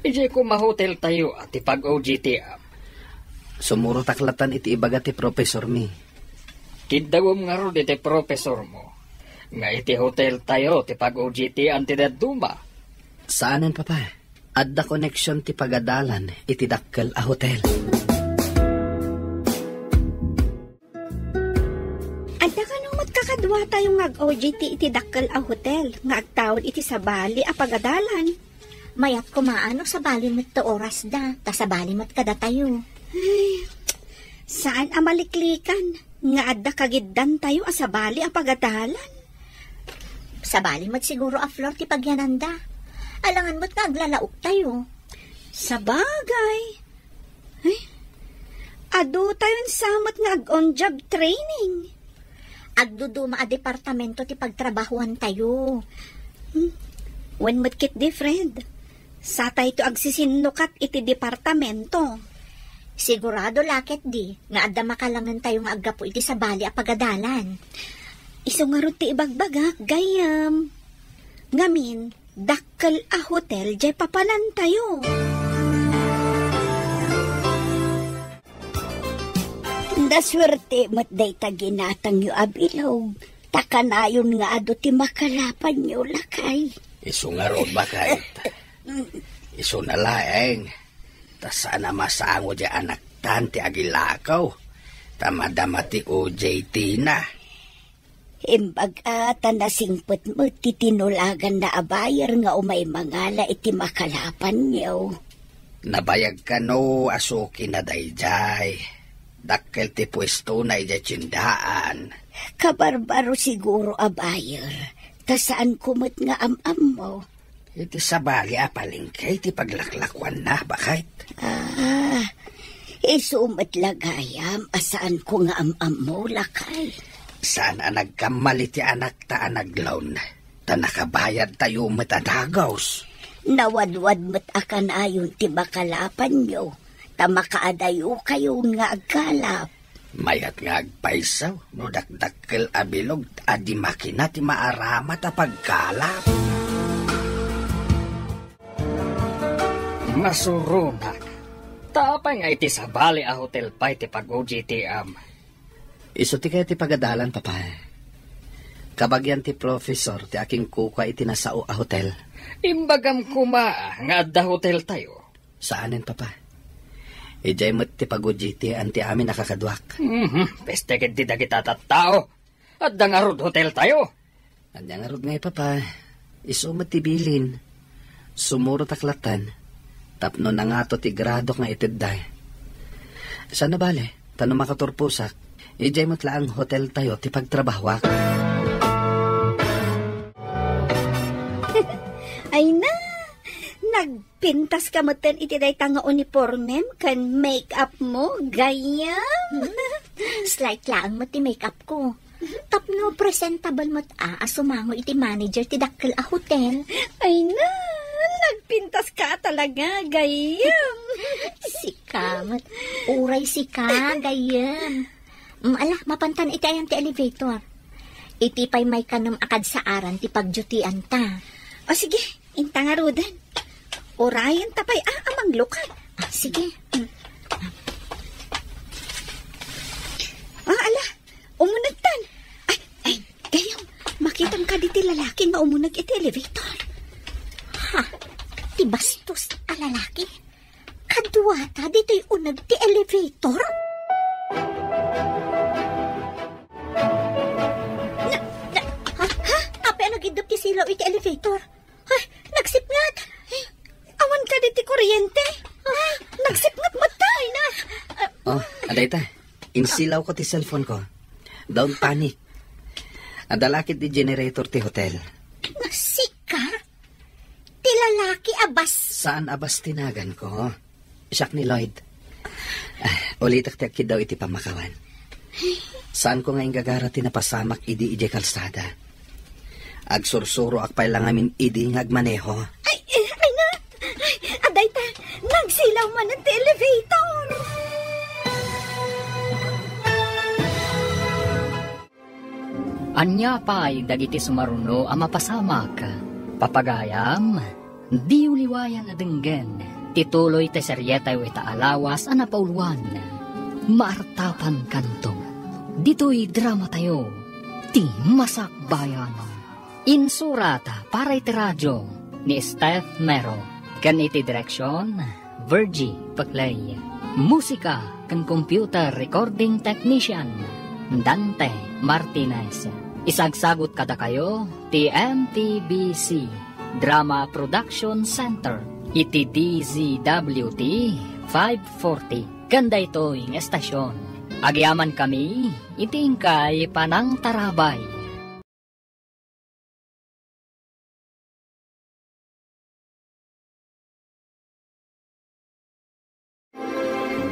idiay koma hotel tayo a ti pag-O J T-am. Sumurotak latan iti ibaga ti profesormi. Kiddawem ngarud iti profesormo nga iti hotel tayo ti pag-O J T-an ti dadduma. Saanen, Papa. Adda koneksion ti pagadalan iti dakkel a hotel. Adda kano met kakaduatayo nga ag-O J T iti dakkel a hotel nga agtaud iti sabali a pagadalan? Mayat koma no sabali met ti orasda, ta sabali met kadatayo. Ay, saan a maliklikan nga adda kagiddantayo a sabali a pagadalan? Sabali met siguro a floor ti pagyananda. Alangan met nga aglalaoktayo. Sabagay. Ay, adutayon sa met nga ag-on-job training. Agduduma a departamento ti pagtrabahuantayo. Hmm. Wen met ketdi, Fred. Satayto agsisinnukat iti departamento. Sigurado la ketdi nga adda makalangentayo nga aggapu iti sabali a pagadalan. Isu ngarud ti ibagbagak, gayyem. Ngamin, dakkel a hotel jay papanantayo. Nasuerte met dayta ginatangyo a bilog, ta kanayon nga adu ti makalapanyo, lakay. Isu ngarud, baket. Isuna laeng, ta saan a masango diay anaktan ti agilakaw, ta madama ti O J T na. Imbag a ta nasingpet met ti tinulaganna a buyer nga umay mangala iti makalapanyo. Nabayag kano a sukina daydiay. Dakkel ti puestona idiay tiendaan. Kabarbaro siguro a buyer, ta saanko met nga am-ammo. Iti sabali a palengke ti paglaklakuanna, baket. Ah, isu met la gayam a saanko nga am-ammo, lakay. Saan a nagkammal iti anakta a naglawn, ta nakabayadtayo met a dagus. Nawadwad met a kanayon ti makalapanyo, ta makaadayokayon nga agkalap. Mayat nga agpayso no dakdakkel a bilog a di makina ti maaramat a pagkalap. Masuronak. Ta apay nga iti sabali a hotel pay ti pag-O J T-am? Isu ti kayat ti pagadalan, papa. Kabagian ti professor ti akinkukua iti nasao a hotel. Imbagam koma nga adda hoteltayo. Saanen, papa. Idiay met ti pag-O J T-an ti amin a kakaduak. Mhm. Peste ketdi dagita tattao. Adda ngarud hoteltayo. Adda ngarud ngay, papa. Isu met ti bilin. Sumurotak lattan. Tapno nangato ti gradok nga itedda. Saan a bale, ta no makaturposak, idiay met laeng hoteltayo ti pagtrabahoak. Ay na, nag- Pintaska metten iti dayta nga unipormem ken make-up mo, gayyem. Hmm? Slight laeng met ti make-up ko. Tapno presentable met a, a sumango iti manager ti dakkel a hotel. Ay na, nagpintaska talaga, gayyem. Sika met. Uray sika, gayyem. Mm, ala, mapantan iti ayan ti elevator. Iti pay maikanem a kadsaaran ti pagdutianta. O sige, inta ngaruden. Urayenta pay a, a manglukad. Ah, sige. Mm. Ah, ala, umunegtan. Ay, ay, gayyem, makitam kadi ti lalaki nga umuneg iti elevator. Ha? Ti bastos a lalaki? Kaduata ditoy uneg ti elevator? Na, na, ha? Ha? Apay a nagiddup ti silaw iti elevator? Ay, nagsipngat! Awan kadi ti kuryente? Ah, nagsipngat met ta! Ay na! Ah, oh, adayta. Insilawko ti cellphone ko. Don't panic. Adda la ketdi generator ti hotel. Sika? Ti lalaki a bas- Saan a bas ti naganko? Siak ni Lloyd. Ah, ulitek ti agkiddaw iti pammakawan. Saanko nga inggagara ti napasamak idi idiay kalsada. Agsursuroak pay la ngamin idi nga agmaneho. Ay, eh, ay na! Ay, adayta, nagsilaw manen ti elevator! Ania pay dagiti sumaruno a mapasamak? Papagayam, diyo liwayan a denggen ti tuloy ti serietayo ita a lawas a napauluan, Maartapankanto. Ditoy dramatayo, ti Masakbayan. Insurat para iti radio ni Steph Mero, ken iti direksion, Virgie Paclay. Musika ken computer recording technician, Dante Martinez. Isagsagut kadakayo ti M T B C Drama Production Center iti D Z W T five forty. Ken daytoy nga estasion, agyamankami iti inkay panangtarabay.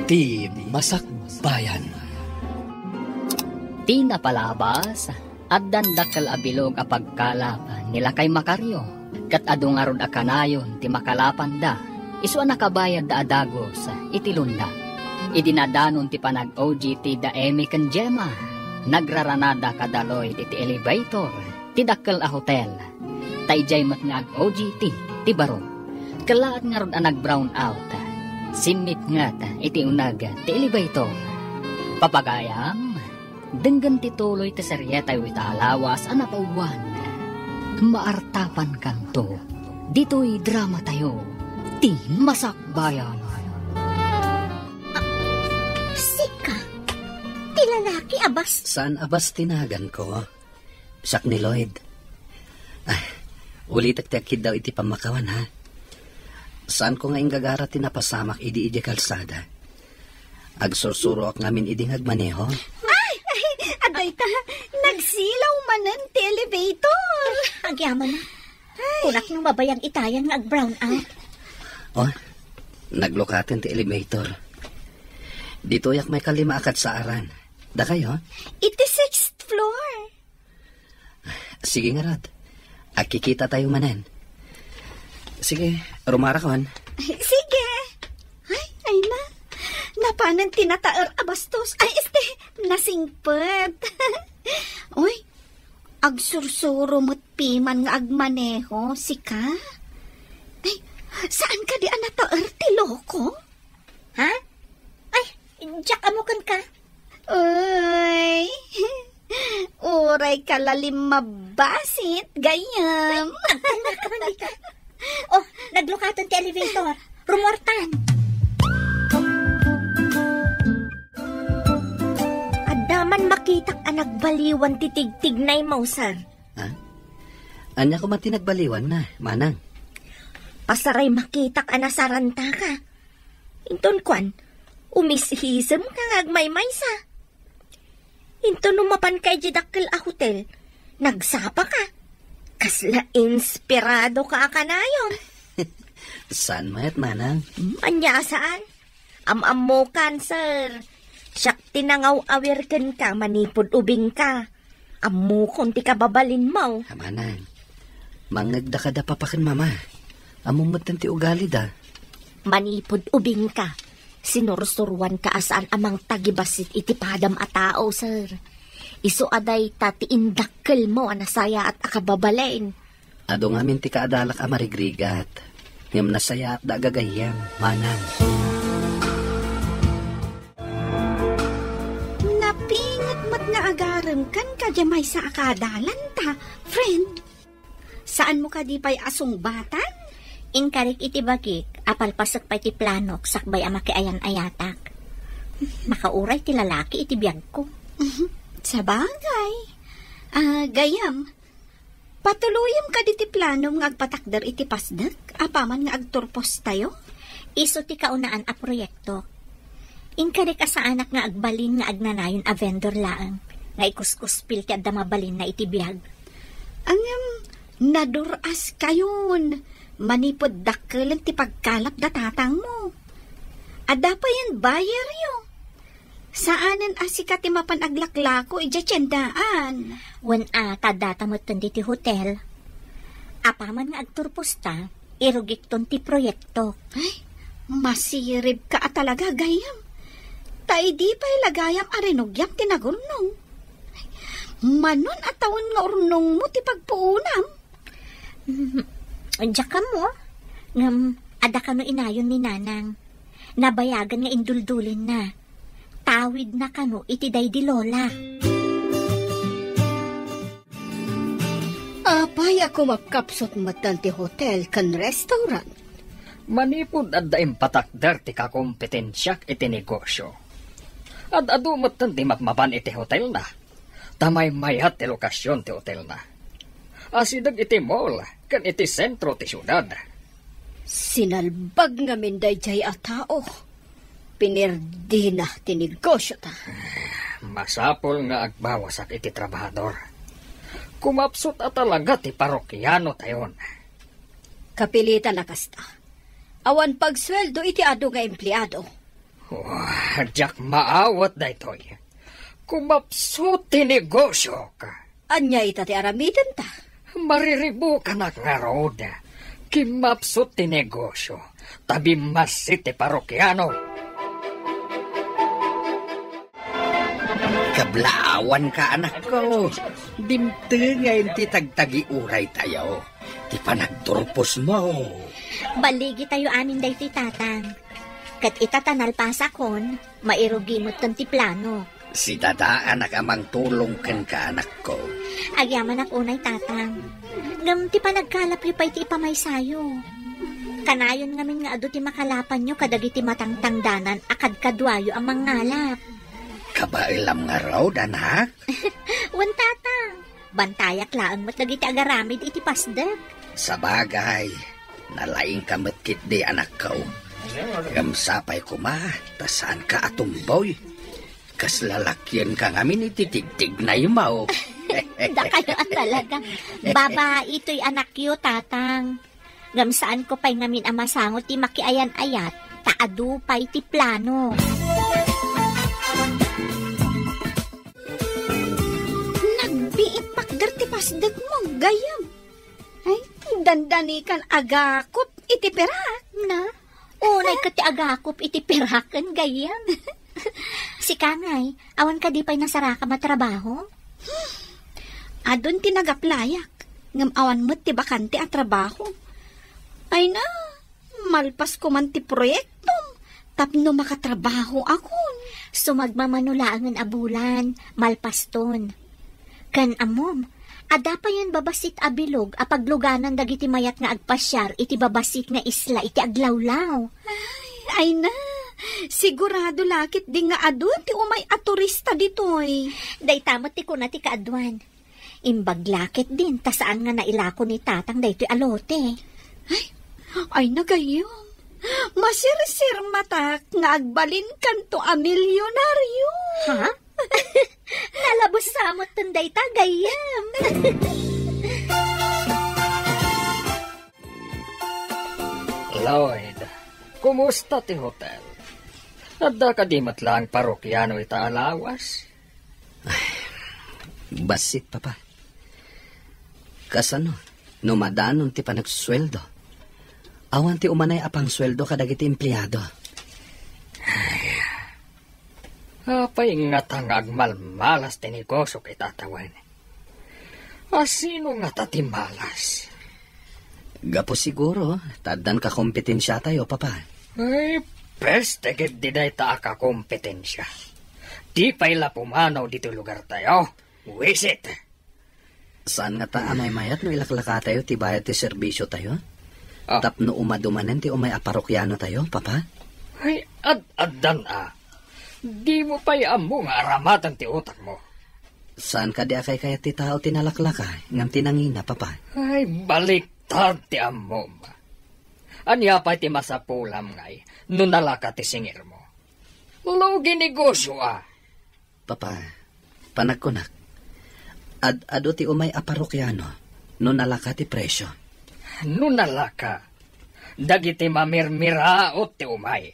Ti Masakbayan. Ti napalabas, addan dakkel a bilog a pagkalap ni Lakay Macario, ket adu ngarud a kanayon ti makalapanda, isu a nakabayadda a dagus iti lunda. Idi nadanon ti panag-O J T da Emmy ken Gemma, Nagraranada kada Lloyd iti elevator ti dakkel a hotel. Ta idiay met nga ag-O J T ti baro. Kellaat ngarud a nag-brown out. Simmit ngat iti uneg ti elevator. Papagayam, denggen ti tuloy ti serietayo ita a lawas a napawan. Maartapankanto. Ditoy dramatayo, ti Masakbayan. Sika, ti lalaki a bas- Saan a bas ti naganko? Siak ni Lloyd. Ah, ulitek ti agkiddaw iti pammakawan, ha? Saanko nga inggagara ti napasamak idi idiay kalsada. Agsursuroak ngamin idi nga agmaneho. Ay! Ay, adayta, nagsilaw manen ti elevator. Agyamanak. Ay. Kunak no mabayag itayan nga ag-brown out. Oh, naglukaten ti elevator. Ditoyak maikalima a kadsaaran. Dakayo? Iti sixth floor. Sige ngarud. Agkikitatayo manen. Sige, rumarakon. Sige. Ay, ay na. Napanen ti nataer a bastos. Ay, este, nasingpet. Uy, agsursuro met piman nga agmaneho, sika? Ay, saan kadi a nataer ti loko? Ha? Ay, diak ammo kenka. Ay, uray ka lalim mabasit, gayyem. Ay, agtalna ka man dita. Oh, naglukaten ti elevator. Rumortan. Adda man makitak a nagbaliwan ti tigtignaymo, sir. Ha? Ania koma ti nagbaliwanna, manang? Pasaray makitak a nasarantaka. Inton kuan, umisisem ka nga agmaymaysa. Inton no mapan ka idiay dakkel a hotel, nagsapa ka. Kasla inspirado ka a kanayon. Saan met, manang? Ania a saan? Am-ammokan, sir. Siak ti nangaw-awir kenka manipud ubingka. Ammokon ti kababalinmo. Manang, mangngegda kada papa ken mama. Ammom metten ti ugalida. Manipud ubingka, sinursuroanka a saan a mangtagibassit iti padam a tao, sir. Isu a dayta ti indakkelmo a nasayaat a kababalin. Adu ngamin ti kaadalak a marigrigat, ngem nasayaatda a gagayyem, manang. Napinget met nga agarem kenka diay maysa a kaadalanta, friend. Saanmo kadi pay a sungbatan? Inkarik iti bagik a palpasek pay ti planok sakbay a makiayan-ayatak. Makauray ti lalaki iti biagko. Sabagay. Ah, gayyem, patuloyem kadi ti planom nga agpatakder iti pasdek, apaman nga agturpostayo? Isu ti kaunaan a proyektok. Inkarik a saanak nga agbalin nga agnanayon a vendor laeng, nga ikuskuspil ti adda mabalinna iti biag. Ngem, nadur-askayon, manipud dakkelen ti pagkalap da tatangmo. Adda payen buyeryo. Saanen a sika ti mapan aglaklako idiay tiendaan. Wen a, ta addata metten ditoy hotel. Apaman nga agturposta, irugikton ti proyekto. Ay, masiribka a talaga, gayyem. Ta idi pay la gayam a rinugiam ti nagurnong. Ay, manon a tawen nga urnongmo ti pagpuonam? Mm, diak ammo, ngem adda kano inayon ni Nanang. Nabayagen nga induldulinna. Tawidna kano iti daydi lola. Apay a kumakapsut metten ti hotel ken restaurant? Manipud adda impatakder ti kakompetensiak iti negosio. Ad-adu metten ti mapmapan iti hotelna. Ta maymayat ti lokasion ti hotelna. Asideg iti mall ken iti sentro ti siudad. Sinalbag ngamin daydiay a tao. Pinirdina ti negosiota. Masapul nga agbawasak iti trabahador. Kumapsut a talaga ti parokianotayon. Kapilitan a kasta. Awan pagsueldo iti adu nga empleado. Oh, diak maawat daytoy. Kumapsut ti negosiok. Ania ita ti aramidenta? Mariribukanak ngarud. Kimmapsut ti negosio, ta bimmassit ti parokiano. Nablaawanka, anakko. Dimtengen ti tagtagiuraytayo, ti panagturposmo. Balligitayo amin daytoy, Tatang. Ket ita ta nalpasakon, mairugi metten ti plano. Si Dadaanak a mangtulong kenka, anakko. Agyamanak unay, Tatang. Ngem ti panagkalapyo pay ti ipamaysayo. Kanayon ngamin nga adu ti makalapanyo kadagiti matangtangdanan a kadkaduayo a mangngalap. Kabaelam ngarud, anak? Wen, Tatang. Bantayak laeng met dagiti agaramid iti pasdek. Sabagay, nalaingka met ketdi, anakko. Ngem sapay koma, ta saanka a tumboy. Kas lalakienka ngamin iti tigtignaymo. Dakayo a talaga. Babai toy anakyo, Tatang. Ngem saanko pay ngamin a masango ti makiayan-ayat, ta adu pay ti plano. Nagbiit pakder ti pasdekmo, gayyem. Ay, dandanikan agakop iti pirak. Na? Unay ket ti agakop iti piraken, gayyem. Sika ngay, awan kadi pay nasarakam a trabaho? Adun ti nagaplayak, ngem awan met ti bakante a trabaho. Ay na, malpas koman ti proyektom tapno makatrabahoakon. Sumagmamano laengen a bulan, malpaston. Ken ammom, adda payen babassit a bilog a pagluganan dagiti mayat nga agpasiar iti babassit nga isla iti aglawlaw. Ay, ay na, sigurado la ketdi nga adu ti umay a turista ditoy. Dayta met ti kuna ti kaaduan. Imbag la ketdin ta saan nga nailako ni Tatang daytoy a lote. Ay, ay na gayyem. Masirsirmatak nga agbalinkanto a milyonaryo. Ha? Nalabes sa metten dayta, gayyem. Lloyd, kumusta ti hotel? Adda kadi met laeng parokiano ita a lawas? Ay, bassit, Papa. Kasano no madanon ti panagsueldo? Awan ti umanay a pangsueldo kadagiti empleado. Apay ngata nga agmalmalas ti negosiok ita a tawen? A sino ngata ti malas? Gapu siguro ta addan kakompetensiatayo, Papa. Ay, peste ketdi dayta a kakompetensia. Di pay la pumanaw ditoy lugartayo. Wisit! Saan ngata a maymayat no ilaklakatayo ti bayad ti serbisiotayo? Ah. Tapno umadu manen ti umay a parokianotayo, Papa? Ay, ad-addan a. Dimo pay ammo nga aramaten ti utakmo. Saan kadi a kaykayat ti tao ti nalaklaka, ngem ti nangina, Papa? Ay, baliktad ti ammom. Ania pay ti masapulam ngay no nalaka ti singirmo? Lugi negosio a. Papa, panagkunak, ad-adu ti umay a parokiano no nalaka ti presio. No nalaka, dagiti mamirmiraot ti umay.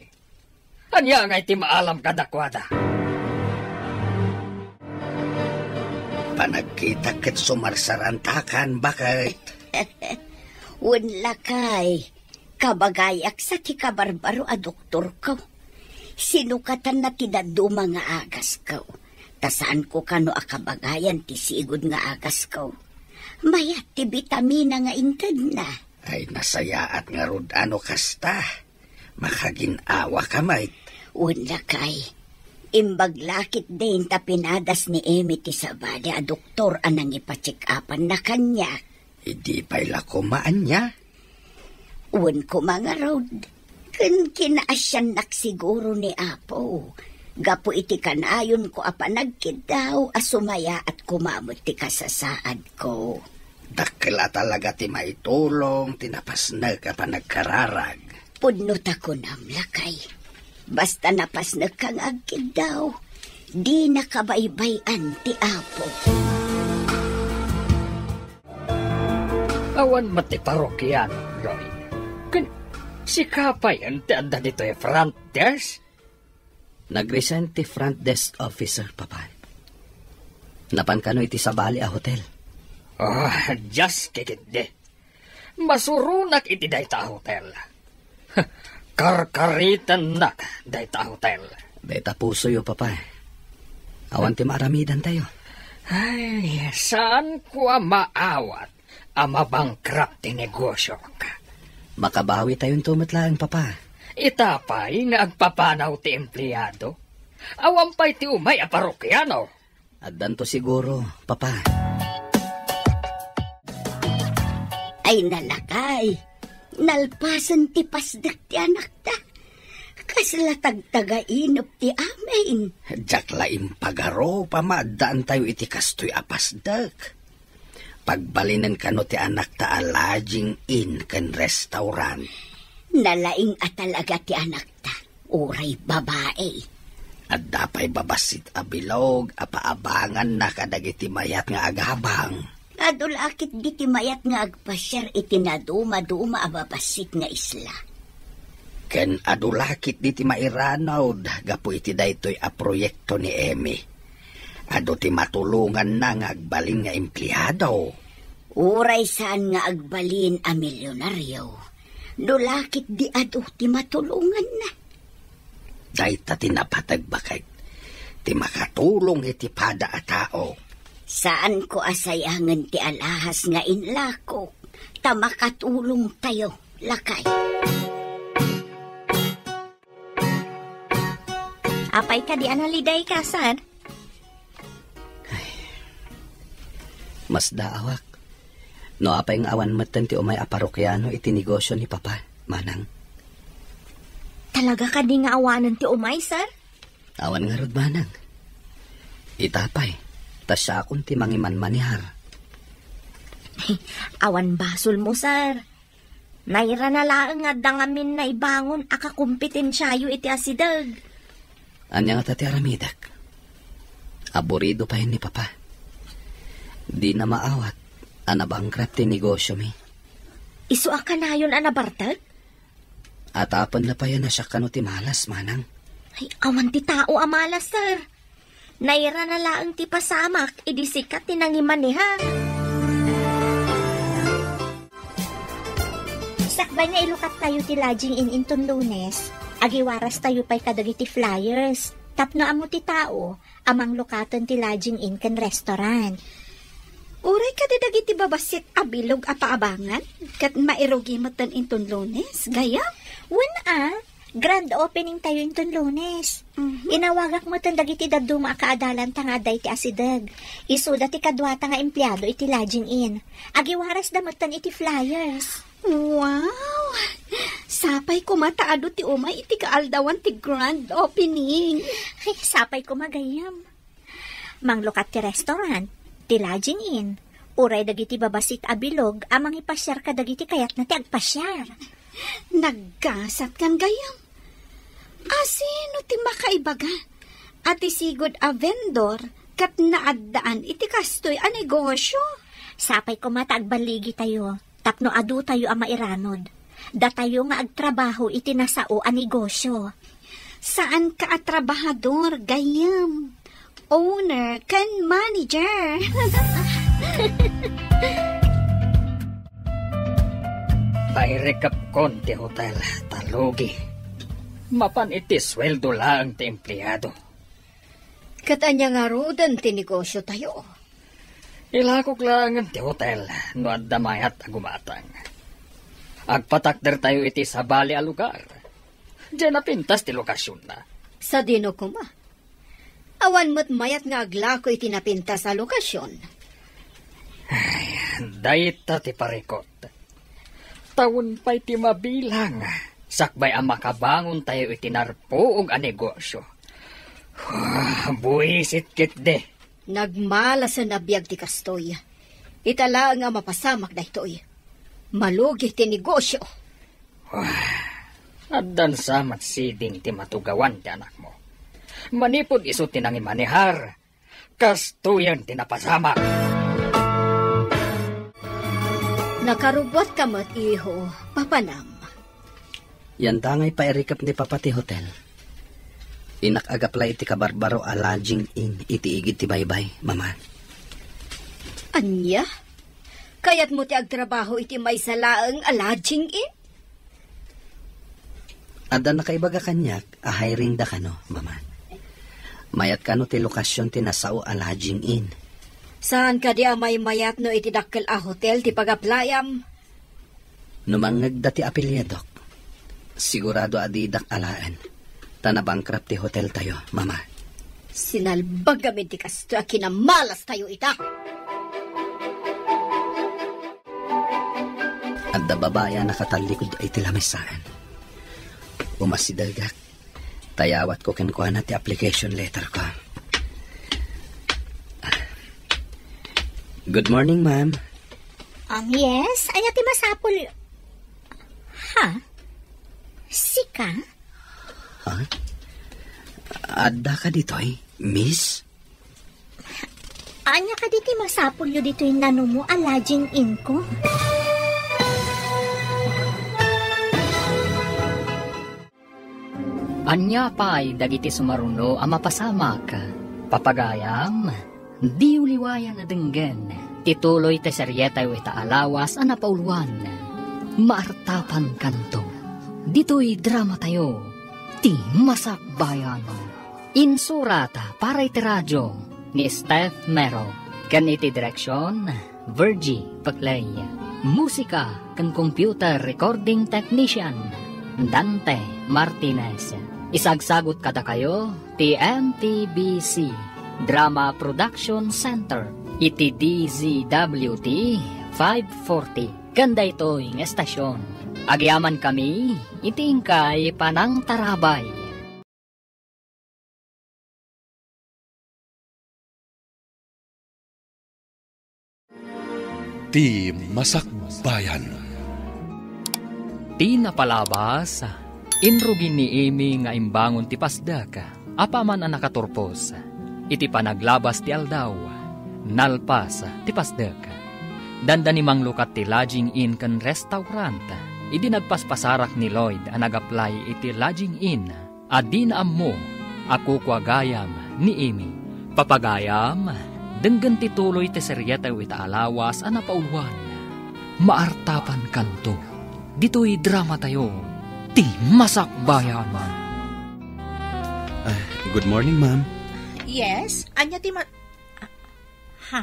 Ania ngay ti maalam kadakuada? Panagkitak ket sumarsarantakan, baket. Wen lakay, kabagayak sa ti kabarbaro a doktorko. Sinukatanna ti dadduma nga agasko. Ta saanko kano a kabagayan ti sigud nga agasko. Mayat ti bitamina nga intedna. Ay, nasayaat ngarud a no kasta. Makagin-awa ka met. Wen lakay, imbag la ketdin ta pinadas ni Emi ti sabali a doktor a nangipacheck-upanna kaniak. Idi pay la koma ania? Wen koma ngarud, ken kinaasiannak siguro ni Apo, gapu iti kanayonko a panagkiddaw a sumayaat koma met ti kasasaadko. Dakkel a talaga ti maitulong ti napasnek a panagkararag. Pudno ta kunam, lakay. Basta napasnekka nga agkiddaw, dina kabaybay-an ti Apo. Awan met ti parokiano, Lloyd. Ken sika pay ti adda ditoy front desk? Nag-resign ti front desk officer, Papa. Napan kano iti sabali a hotel. Oh, just kikitdi. Masuronak iti dayta a hotel. Karkaritennak dayta a hotel. Dayta pusoyo, Papa. Awan ti maaramidantayo. Ay, saanko a maawat a mabankrupt ti negosio. Makabawitayonto met laeng, Papa. Ita pay nga agpapanaw ti empleado. Awan pay ti umay a parokiano. Addanto siguro, Papa. Ay, nalakay. Nalpasen ti pasdek ti anakta. Kasla tagtagainep ti amin. Diak la impagarup a maaddaantayo iti kastoy a pasdek. Pagbalinen kano ti anakta a lodging inn ken restaurant. Nalaing a talaga ti anakta, uray babai. Adda pay babassit a bilog a paabanganna kadagiti mayat nga agabang. Adu la ketdi ti mayat nga agpasiar iti nadumaduma a babassit nga isla. Ken adu la ketdi ti mairanud gapu iti daytoy a proyekto ni Emmy. Adu ti matulonganna nga agbalin nga empleado. Uray saan nga agbalin a milionario, no la ketdi adu ti matulonganna. Dayta ti napateg, baket, ti makatulong iti pada a tao. Saanko a sayangen ti alahas nga inlakok, ta makatulongtayo, lakay. Apay kadi a naliday ka, sir? Ay, masdaawak. No apay nga awan metten ti umay a parokiano iti negosio ni Papa, Manang. Talaga kadi nga awanen ti umay, sir? Awan ngarud, Manang. Ita pay, ta siakon ti mangimanmanehar. Awan basolmo, sir. Nairana laeng nga adda ngamin naibangon a kakompetensiayo iti asideg. Ania ngata ti aramidek? Aburido pay ni Papa. Dina maawat a nabankrupt ti negosiomi. Isu a kanayon a nabartek? Atapenna pay a nasiak kano ti malas, Manang. Ay, awan ti tao a malas, sir. Nairana laeng ti pasamak idi sika ti nangimanehar. Sakbay nga ilukattayo ti lodging inn inton Lunes, agiwarastayo pay kadagiti flyers tapno ammo ti tao a manglukaten ti lodging inn ken restaurant. Uray kadi dagiti babassit a bilog a paabangan ket mairugi metten inton Lunes, gayyem? Wen a, grand opening tayo inton Lunes. Mhm. Inawagak metten dagiti dadduma a kaadalanta nga adda iti asideg. Isuda ti kaduata nga empleado iti lodging inn. Agiwarasda metten iti flyers. Wow! Sapay koma ta adu ti umay iti kaaldawan ti grand opening. Ay, sapay koma gayyem. Manglukat ti restaurant, ti lodging inn, uray dagiti babassit a bilog a mangipasiar kadagiti kayatna ti agpasiar. Naggasatkan gayyem. Asino ti makaibaga a ti sigud a vendor ket naaddaan iti kastoy a negosio? Sapay koma ta agballigitayo tapno adutayo a mairanod. Datayo nga agtrabaho iti nasao a negosio. Saanka a trabahador, gayyem. Owner ken manager. Pairikepkon ti hotel, ta lugi. Mapan iti sueldo laeng ti empleado. Ket ania ngaruden ti negosio tayo? Ilakok laengen ti hotel no adda mayat a gumatang. Agpatakder tayo iti sabali a lugar. Diay napintas ti lokasionna. Sadino koma? Awan met mayat nga aglako iti napintas a lokasion. Ay, dayta ti parikot. Tawen pay ti mabilang, sakbay a makabangon tayo iti narpuog a negosio. Ah, buisit ketdi. Nagmalasen a biag ti kastoy. Ita laeng a mapasamak daytoy. Malugi ti negosio. Ah, addan sa met siding ti matugawan ti anakmo. Manipud isu ti nangimanehar, kastoyen ti napasamak. Nakarubbuatka met, iho, papanam. Yanta ngay pairikep ni Papa ti hotel. Innak agaplay iti kabarbaro a lodging inn iti igid ti baybay, Mama. Ania? Kayatmo ti agtrabaho iti maysa laeng a lodging inn? Adda nakaibaga kaniak a hiring da kano, Mama. Mayat kano ti lokasion ti nasao a lodging inn? Saan kadi a maymayat no iti dakkel a hotel ti pagaplayam? No mangngegda ti apelyidok, sigurado a didak alaen. Ta nabankrupt ti hoteltayo, Mama. Sinalbag amin ti kastoy a kinamalastayo ita. Adda babai a nakatallikud iti lamesa. Umasidegak. Ta yawatko kenkuana ti application letter ko. Good morning, ma'am. Um, yes? Ania ti masapul? Ha? Sika? Ha? Adda ka ditoy, miss? Ania kadi ti masapulyo ditoy nanumo a lodging inn ko? Ania pay dagiti sumaruno a mapasamak? Papagayam, diyo liwayan a denggen ti tuloy ti serietayo ita a lawas a napauluan. Maartapankanto ditoy dramatayo, Ti Masakbayan. Insurat para iti radio ni Steph Mero, ken iti direksion, Virgie Peclay. Musika ken computer recording technician, Dante Martinez. Isagsagut kadakayo ti M T B C Drama Production Center iti D Z W T five forty. Ken daytoy nga estasion, agyamankami iti inkay panangtarabay. Ti Masakbayan. Ti napalabas, inrugi ni Amy nga imbangon ti pasdek, apaman a nakaturpos. Iti panaglabas ti aldaw, nalpas ti pasdek. Dandani manglukat ti lodging inn ken restaurant idi nagpaspasarak ni Lloyd a nag-apply iti lodging inn a dina ammo a kukua gayam ni Amy. Papagayam, denggen ti tuloy ti serietayo ita a lawas a napauluan. Maartapankanto ditoy dramatayo, Ti Masakbayan. Ah, good morning, ma'am. Yes? Ania ti ma-, ah, ha?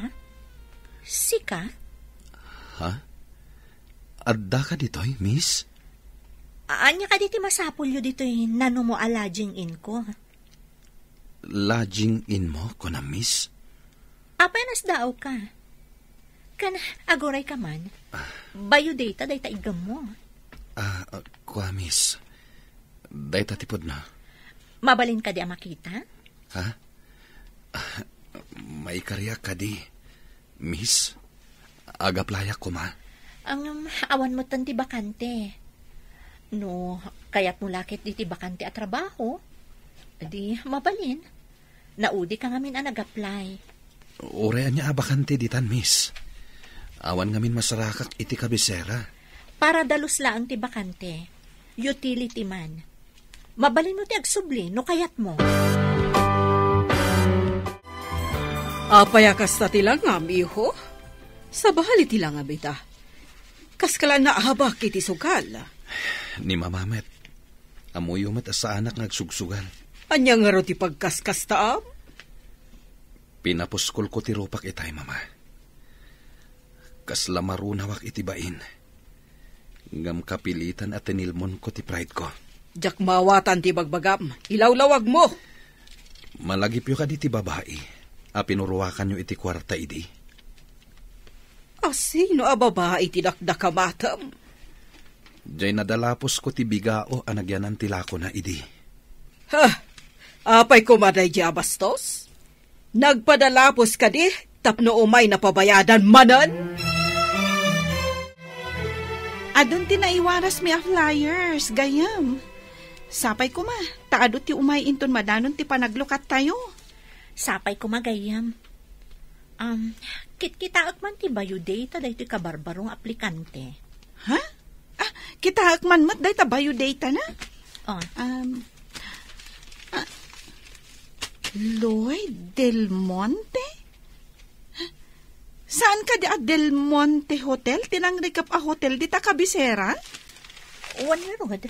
Sika? Ha? Adda ka ditoy, miss? Ania kadi ti masapulyo ditoy nanumo a lodging inn ko? Lodging inn mo, kuna, miss? Apay a nasdaaw ka? Ken aguray ka man. Ah. Bayo dayta, dayta iggammo. Ah, ah, kua, miss. Dayta ti pudno. Mabalin kadi a makita? Ha? Ah, maikariak kadi, miss. Agaplayak koma. Ngem, awan metten ti bakante. No kayatmo la ket ditoy bakante a trabaho, di mabalin. Naudi ka ngamin a nag-apply. Uray ania a bakante ditan, miss. Awan ngamin masarakak iti kabisera. Para dalus laeng ti bakante. Utility man. Mabalinmo ti agsubli no kayatmo. Apay a kasta ti langam, iho? Sabali ti langam ita. Kaskala naabak iti sugal. Ni Mama met, ammoyo met a saanak nga agsugsugal. Ania ngarud ti pagkaskastaam? Pinapuskolko ti rupak itay, Mama. Kasla marunawak iti bain. Ngem kapilitan a tinilmonko ti pride ko. Diak maawatan ti ibagbagam. Ilawlawagmo! Malagipyo kadi ti babai a pinuruakanyo iti kuarta idi? A sino a babai ti dakdakamatem? Diay nadalapusko ti bigao a nagyanan ti lakona idi. Ha! Apay koma daydiay a bastos? Nagpadalapos kadi tapno umay napabayadan manen? Adun ti naiwarasmi a flyers, gayyem. Sapay koma, ta adu ti umay inton madanon ti panaglukattayo. Sapay koma, gayyem. Um, kitkitaek man ti biodata daytoy kabarbaro nga aplikante. Ha? Ah, kitaek man met dayta biodata na? Oh. Um, ah, Lloyd Del Monte? Saan kadi a Del Monte Hotel? Ti nangrikep a hotel dita kabisera? Wen ngarud,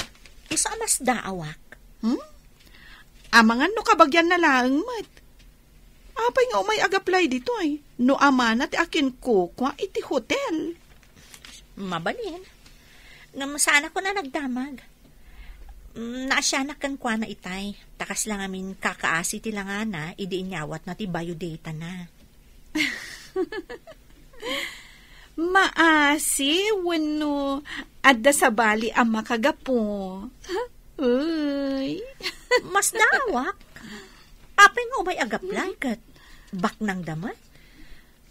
usa a masdaawak. Hmm? Amangan no kabagianna laeng met. Apay nga umay agaplay ditoy? No amana ti akinkukua iti hotel. Mabalin. Ngem saanakon a nagdamag. Mm, naasianak kenkuana itay. Ta kasla ngamin kakaasi ti langana idi inyawatna ti biodatana. Maasi wenno adda sabali a makagapu? Uy. Masdaawak. Apay nga umay agaplay ket baknangda met?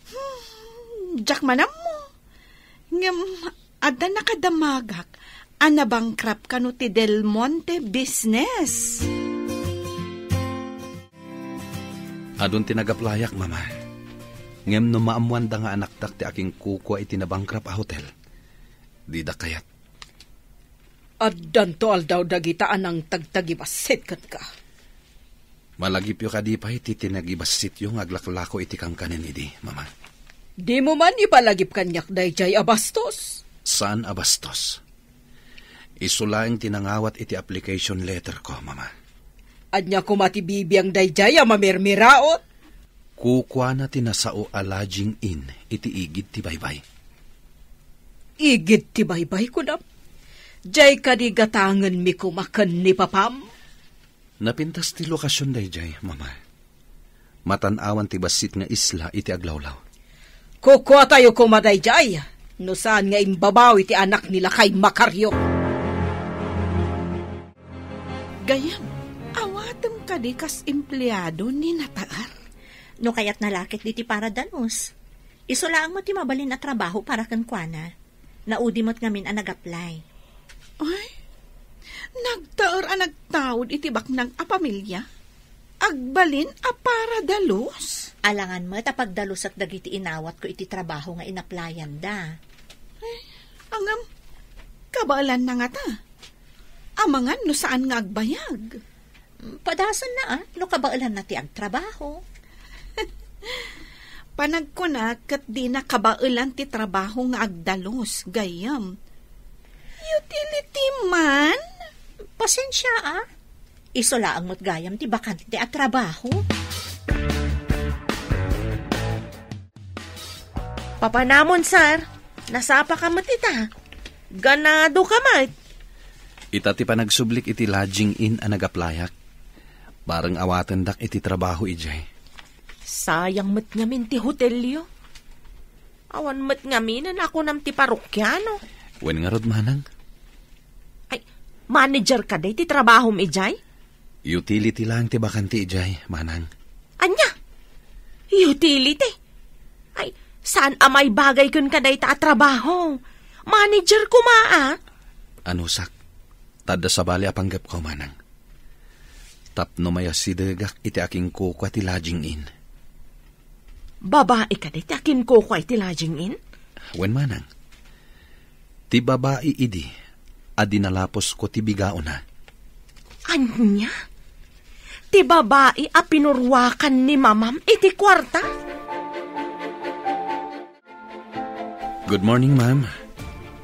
Hmm, diak man ammo. Ngem adda nakadamagak a nabankrupt kano ti Del Monte business. Adun ti nagaplayak, Mama. Ngem no maammoanda nga anakdak ti akinkukua iti nabankrupt a hotel, dida kayat. Addanto aldaw dagita a nangtagtagibassit kenka. Malagipyo kadi pay ti tinagibassityo nga aglaklako iti kankanen idi, Mama? Dimo man ipalagip kaniak daydiay a bastos? Saan a bastos? Isu laeng ti nangawat iti application letter ko, Mama. Ania koma ti bibiang daydiay a mamirmiraot? Kukuana ti nasao a lodging inn iti igid ti baybay. Igid ti baybay, kunam? Diay kadi gatangenmi koma ken ni papam? Napintas ti lokasion daydiay, Mama. Matan-awan ti bassit nga isla iti aglawlaw. Kukuatayo koma daydiay, no saan nga imbabawi ti anak ni lakay Macario. Gayyem, awatem kadi kas empleado ni Nataer? No kayatna la ket ditoy para dalus. Isu laeng met ti mabalin a trabaho para kenkuana. Naudi met ngamin a nag-apply. Ay, nagtaer a nagtaud iti baknang a pamilia? Agbalin a para dalus? Alangan met a pagdalusak dagiti inawatko iti trabaho nga inaplayanda. Ay, ngem, kabaelanna ngata? Amangan no saan nga agbayag. Padasenna, a, no kabaelanna ti agtrabaho. Panagkunak ket dina kabaelan ti trabaho nga agdalus, gayyem. Utility man? Pasensia, a. Isu laeng met gayam ti bakante a trabaho. Papanamon, sir. Nasapaka met ita. Ganadoka met. Ita ti panagsublik iti lodging inn a nag-applyak. Bareng awatendak iti trabaho idiay. Sayang met ngamin ti hotelyo. Awan met ngamin a kunam ti parokiano. Wen ngarud, manang? Ay, manager kadi ti trabahom idiay? Utility laeng ti bakante idiay, manang. Ania? Utility? Ay, saan a maibagay kenka dayta a trabaho? Manager koma, a? Anusak, ta adda sabali a panggepko, manang. Tapno mayasidegak iti akinkukua ti lodging inn. Babai kadi ti akinkukua iti lodging inn? Wen, manang. Ti babai idi a dinalapusko ti bigaona. Ania? Ti babai a pinuruakan ni mamam iti kuarta? Good morning, ma'am.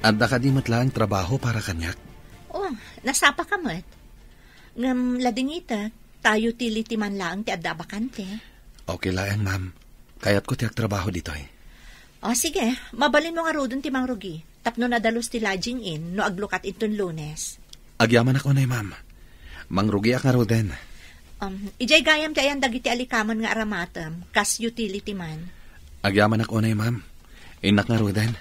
Adda kadi met laeng trabaho para kaniak? Oh, nasapaka met. Ngem ladingitek, ta utility man laeng ti adda a bakante. Okay laeng, ma'am. Kayatko ti agtrabaho ditoy. O, sige. Mabalinmo ngaruden ti mangrugi tapno nadalus ti lodging inn no aglukat inton Lunes. Agyamanak unay, ma'am. Mangrugiak ngaruden. Um, idiay gayam ti ayan dagiti alikaman nga aramatem, kas utility man. Agyamanak unay, ma'am. Innak ngaruden.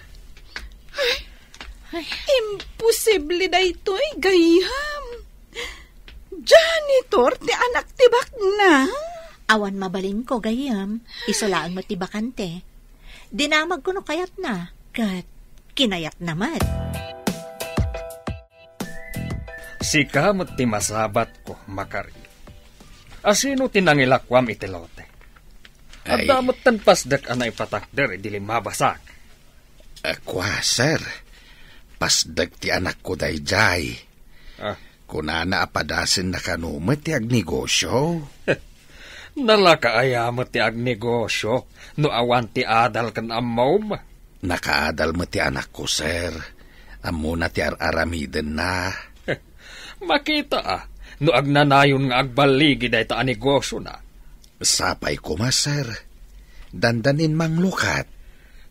Ay, imposible daytoy, gayyem. Janitor ti anak ti baknang? Awan mabalinko, gayyem. Isu laeng met ti bakante. Dinamagko no kayatna, ket kinayatna met. Sika met ti masabatko, Makari. Asino ti nangilakuam iti lote? Ay. Adda metten pasdek a naipatakder idi limmabasak. A, kua, sir. Pasdek ti anakko daydiay. Ah. Kunana a padasenna kano met ti agnegosio. Nalaka aya met ti agnegosio no awan ti adal ken ammom? Nakaadal met ti anakko, sir. Ammona ti ar-aramidenna. Makita a, no agnanayon nga agballigi dayta a negosiona. Sapay koma, sir. Dandanin manglukat.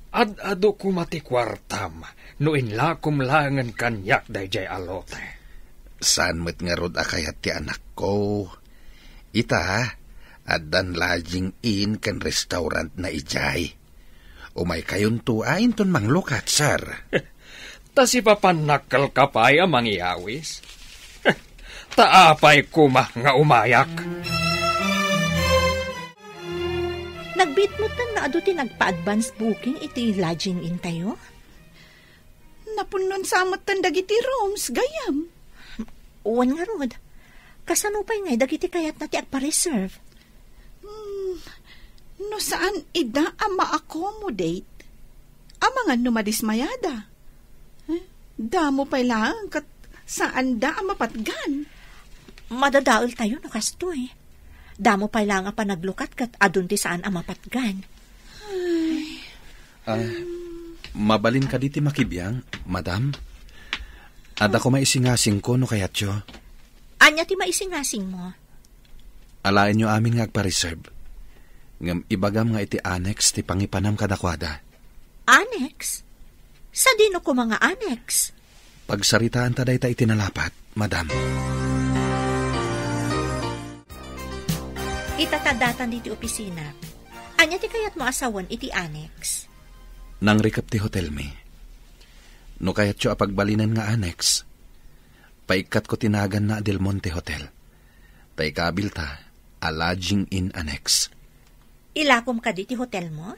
Ad-adu koma ti kuartam no inlakom laengen kaniak daydiay a lote. Saan met ngarud a kayat ti anakko. Ita, addan lodging inn ken restaurantna idiay. Umaykayonto a inton manglukat, sir. Ta sipapanakkel ka pay a mangyawis? Ta apay koma nga umayak? Nagbiit metten nga adu ti nagpa-advance booking iti lodging inn tayo? Napunnon sa metten dagiti rooms, gayyem. Wen ngarud, kasano pay ngay dagiti kayatna ti agpa-reserve? Hmm, no saan ida a ma-accommodate, amangan no madismayada. Eh, damo pay laeng ket saanda a mapatgan. Madadael tayo no kastoy. Damo pay laeng a panaglukat ket adun ti saan a mapatgan. Ay. Ah, mabalin kadi ti makibiang, madam? Adda ko maisingasingko no kayatyo. Ania ti maisingasingmo? Alaenyo amin nga agpa-reserve. Ngem ibagam nga iti annex ti pangipanam kadakuada. Annex? Sadino koma nga annex? Pagsaritaanta dayta iti nalapat, madam. Ita ta datan ditoy opisina. Ania ti kayatmo a sawen iti annex? Nangrikep ti hotelmi. No kayatyo a pagbalinen nga annex, paikkatko ti naganna a Del Monte Hotel. Ta ikabilta a lodging inn annex. Ilakom kadi ti hotelmo?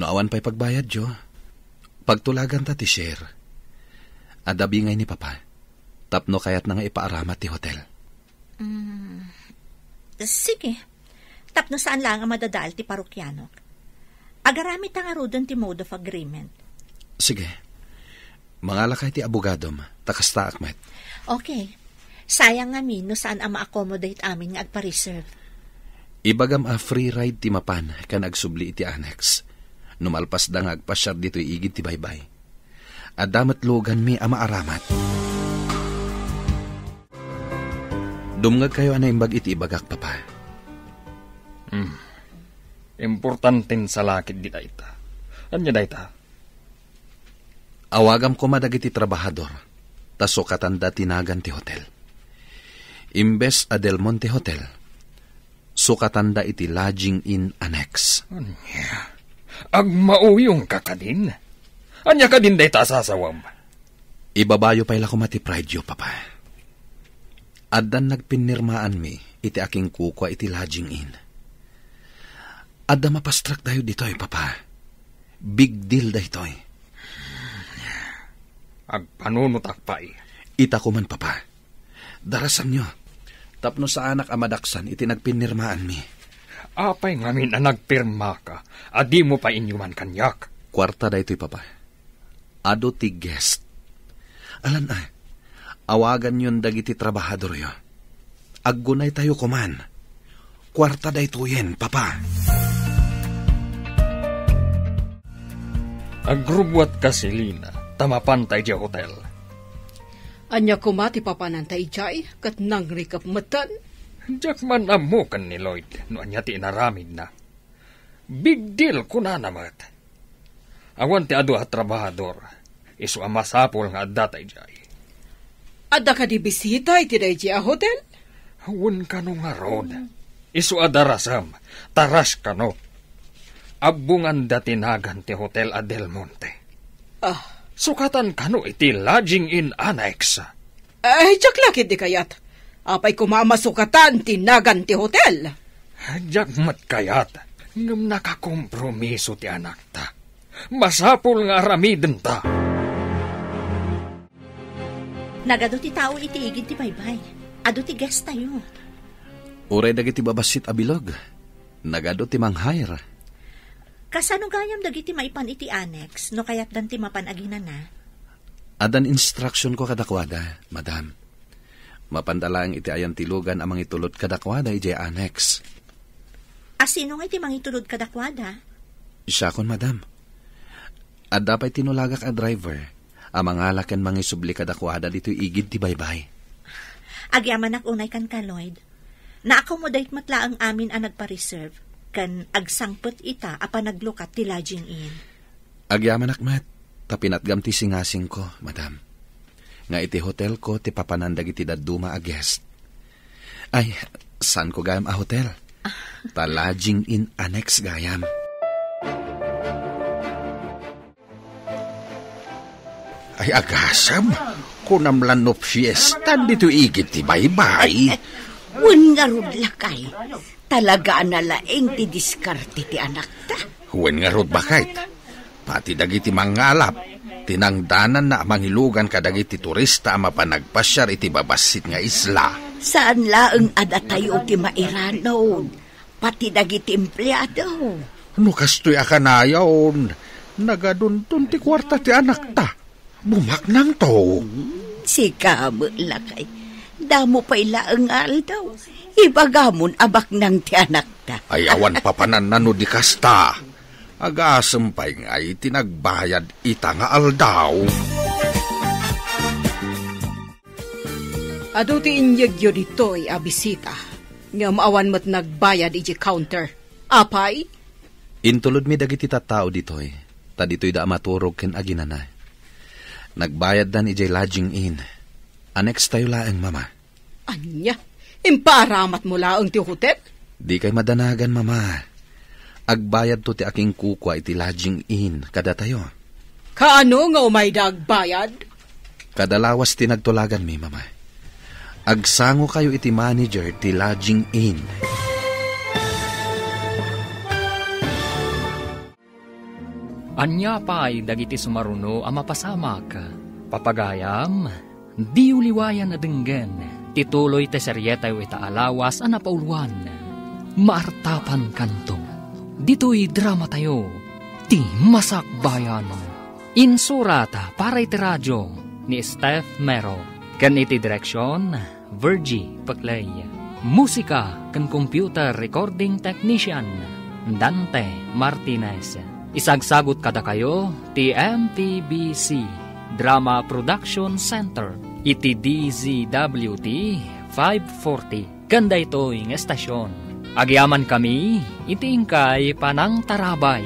No awan pay pagbayadyo, pagtulaganta ti share. Adda bingay ni Papa, tapno kayatna nga ipaaramat ti hotel. Mm, sige. Tapno saan laeng a madadael ti parokianok. Agaramidta ngaruden ti mode of agreement. Sige. Mangalaka iti abogadom, ta kastaak met. Okay. Sayang ngamin no saan a ma-accommodate amin nga agpa-reserve. Ibagam a free ride ti mapan ken agsubli iti annex. No malpasda nga agpasiar ditoy igid ti baybay. Adda met luganmi a maaramat. Dumngegkayo a naimbag iti ibagak, Papa. Hmm. Importanten salakit dita ita. Ania dayta? Awagam koma dagiti trabahador, ta sukatanda ti nagan ti hotel. Imbes a Del Monte Hotel, sukatanda iti lodging inn annex. Ania? Agmauyongka kadin? Ania kadin dayta a sasawem? Ibabayo pay la koma ti prideyo, Papa. Addan nagpinnirmaanmi iti akinkukua iti lodging inn. Adda mapastrak dayo ditoy, Papa. Big deal daytoy. Agpanunotak pay. Ita koman, Papa. Darasanyo, tapno saanak a madaksan iti nagpinnirmaanmi. Apay ngamin a nagpirmaka a dimo pay inyuman kaniak? Kuarta daytoy, Papa. Adu ti guest. Alan a, awaganyon dagiti trabahadoryo. Aggunaytayo koman. Kuarta daytoyen, Papa. Agrubbuatka, Selina, ta mapanta idiay hotel. Ania koma ti papananta idiay, ket nangrikep metten? Diak man ammo ken ni Lloyd no ania ti inaramidna. Big deal, kunana met. Awan ti adu a trabahador, isu a masapul nga addata idiay. Adda kadi bisita iti daydiay a hotel? Wen kano ngarud. Isu a darasem, taras kano. Abbonganda ti nagan ti hotel a Del Monte. Ah. Sukatan kano iti lodging inn annex. Ay, diak la ketdi kayat. Apay koma a masukatan ti nagan ti hotel? Diak met kayat, ngem nakakompromiso ti anakta. Masapul nga aramidenta. Nagadu ti tao iti igid ti baybay. Adu ti guest tayo. Uray dagiti babassit a bilog, nagadu ti manghair. Kasano gayam dagiti maipan iti annex no kayatdan ti mapan aginana? Addan instructionko kadakuada, madam. Mapanda laeng iti ayan ti lugan a mangitulod kadakuada idiay annex. A sino nga iti mangitulod kadakuada? Siakon, madam. Adda pay tinulagak a driver a mangala ken mangisubli kadakuada ditoy igid ti baybay. Agyamanak unay kan ka, Lloyd. Na-accommodate met laeng amin a nagpa-reserve, ken agsangpet ita a panaglukat ti lodging inn. Agyamanak met, ta pinatgam ti singasingko, madam, nga iti hotelko ti papanan dagiti dadduma a guest. Ay, saanko gayam a hotel? Ta lodging inn annex gayam. Ay, agasam, kunam la no fiesta ditoy igid ti baybay. Wen ngarud, lakay. Talaga a nalaing ti diskarte ti anakta. Wen ngarud, baket. Pati dagiti mangngalap, tinangdananna a mangilugan kadagiti turista a mapan nagpasiar iti babassit nga isla. Saan laeng a datayo ti mairanod, pati dagiti empleado. No kastoy a kanayon, nagadunton ti kuarta ti anakta. Bumaknangto. Hmm, sika met, lakay. Damo pay laeng nga aldaw. Ibagamon a baknang ti anakta. Ay, awan papananna no di kasta. Agasem pay ngay ti nagbayad ita nga aldaw. Adu ti inyegyo ditoy a bisita, ngem awan met nagbayad idiay counter. Apay? Intulodmi dagiti tattao ditoy, ta ditoyda a maturog ken aginana. Nagbayaddan idiay lodging inn. Annex tayo laeng, Mama. Ania? Impaaramatmo laeng ti hotel? Dikay madanagan, Mama. Agbayadto ti akinkukua iti lodging inn kadatayo. Kaano nga umayda agbayad? Kada lawas ti nagtulaganmi, Mama. Agsangokayo iti manager ti lodging inn. Ania pay dagiti sumaruno a mapasamak? Papagayam, diyo liwayan a denggen ti tuloy ti serietayo ita a lawas a napauluan. Maartapankanto. Ditoy dramatayo, Ti Masakbayan. Insurat para iti radio ni Steph Mero. Ken iti direksion, Virgie Peclay. Musika ken computer recording technician, Dante Martinez. Isagsagut kadakayo ti M P B C Drama Production Center iti D Z W T five forty ken daytoy nga estasion. Agyamankami iti inkay panangtarabay.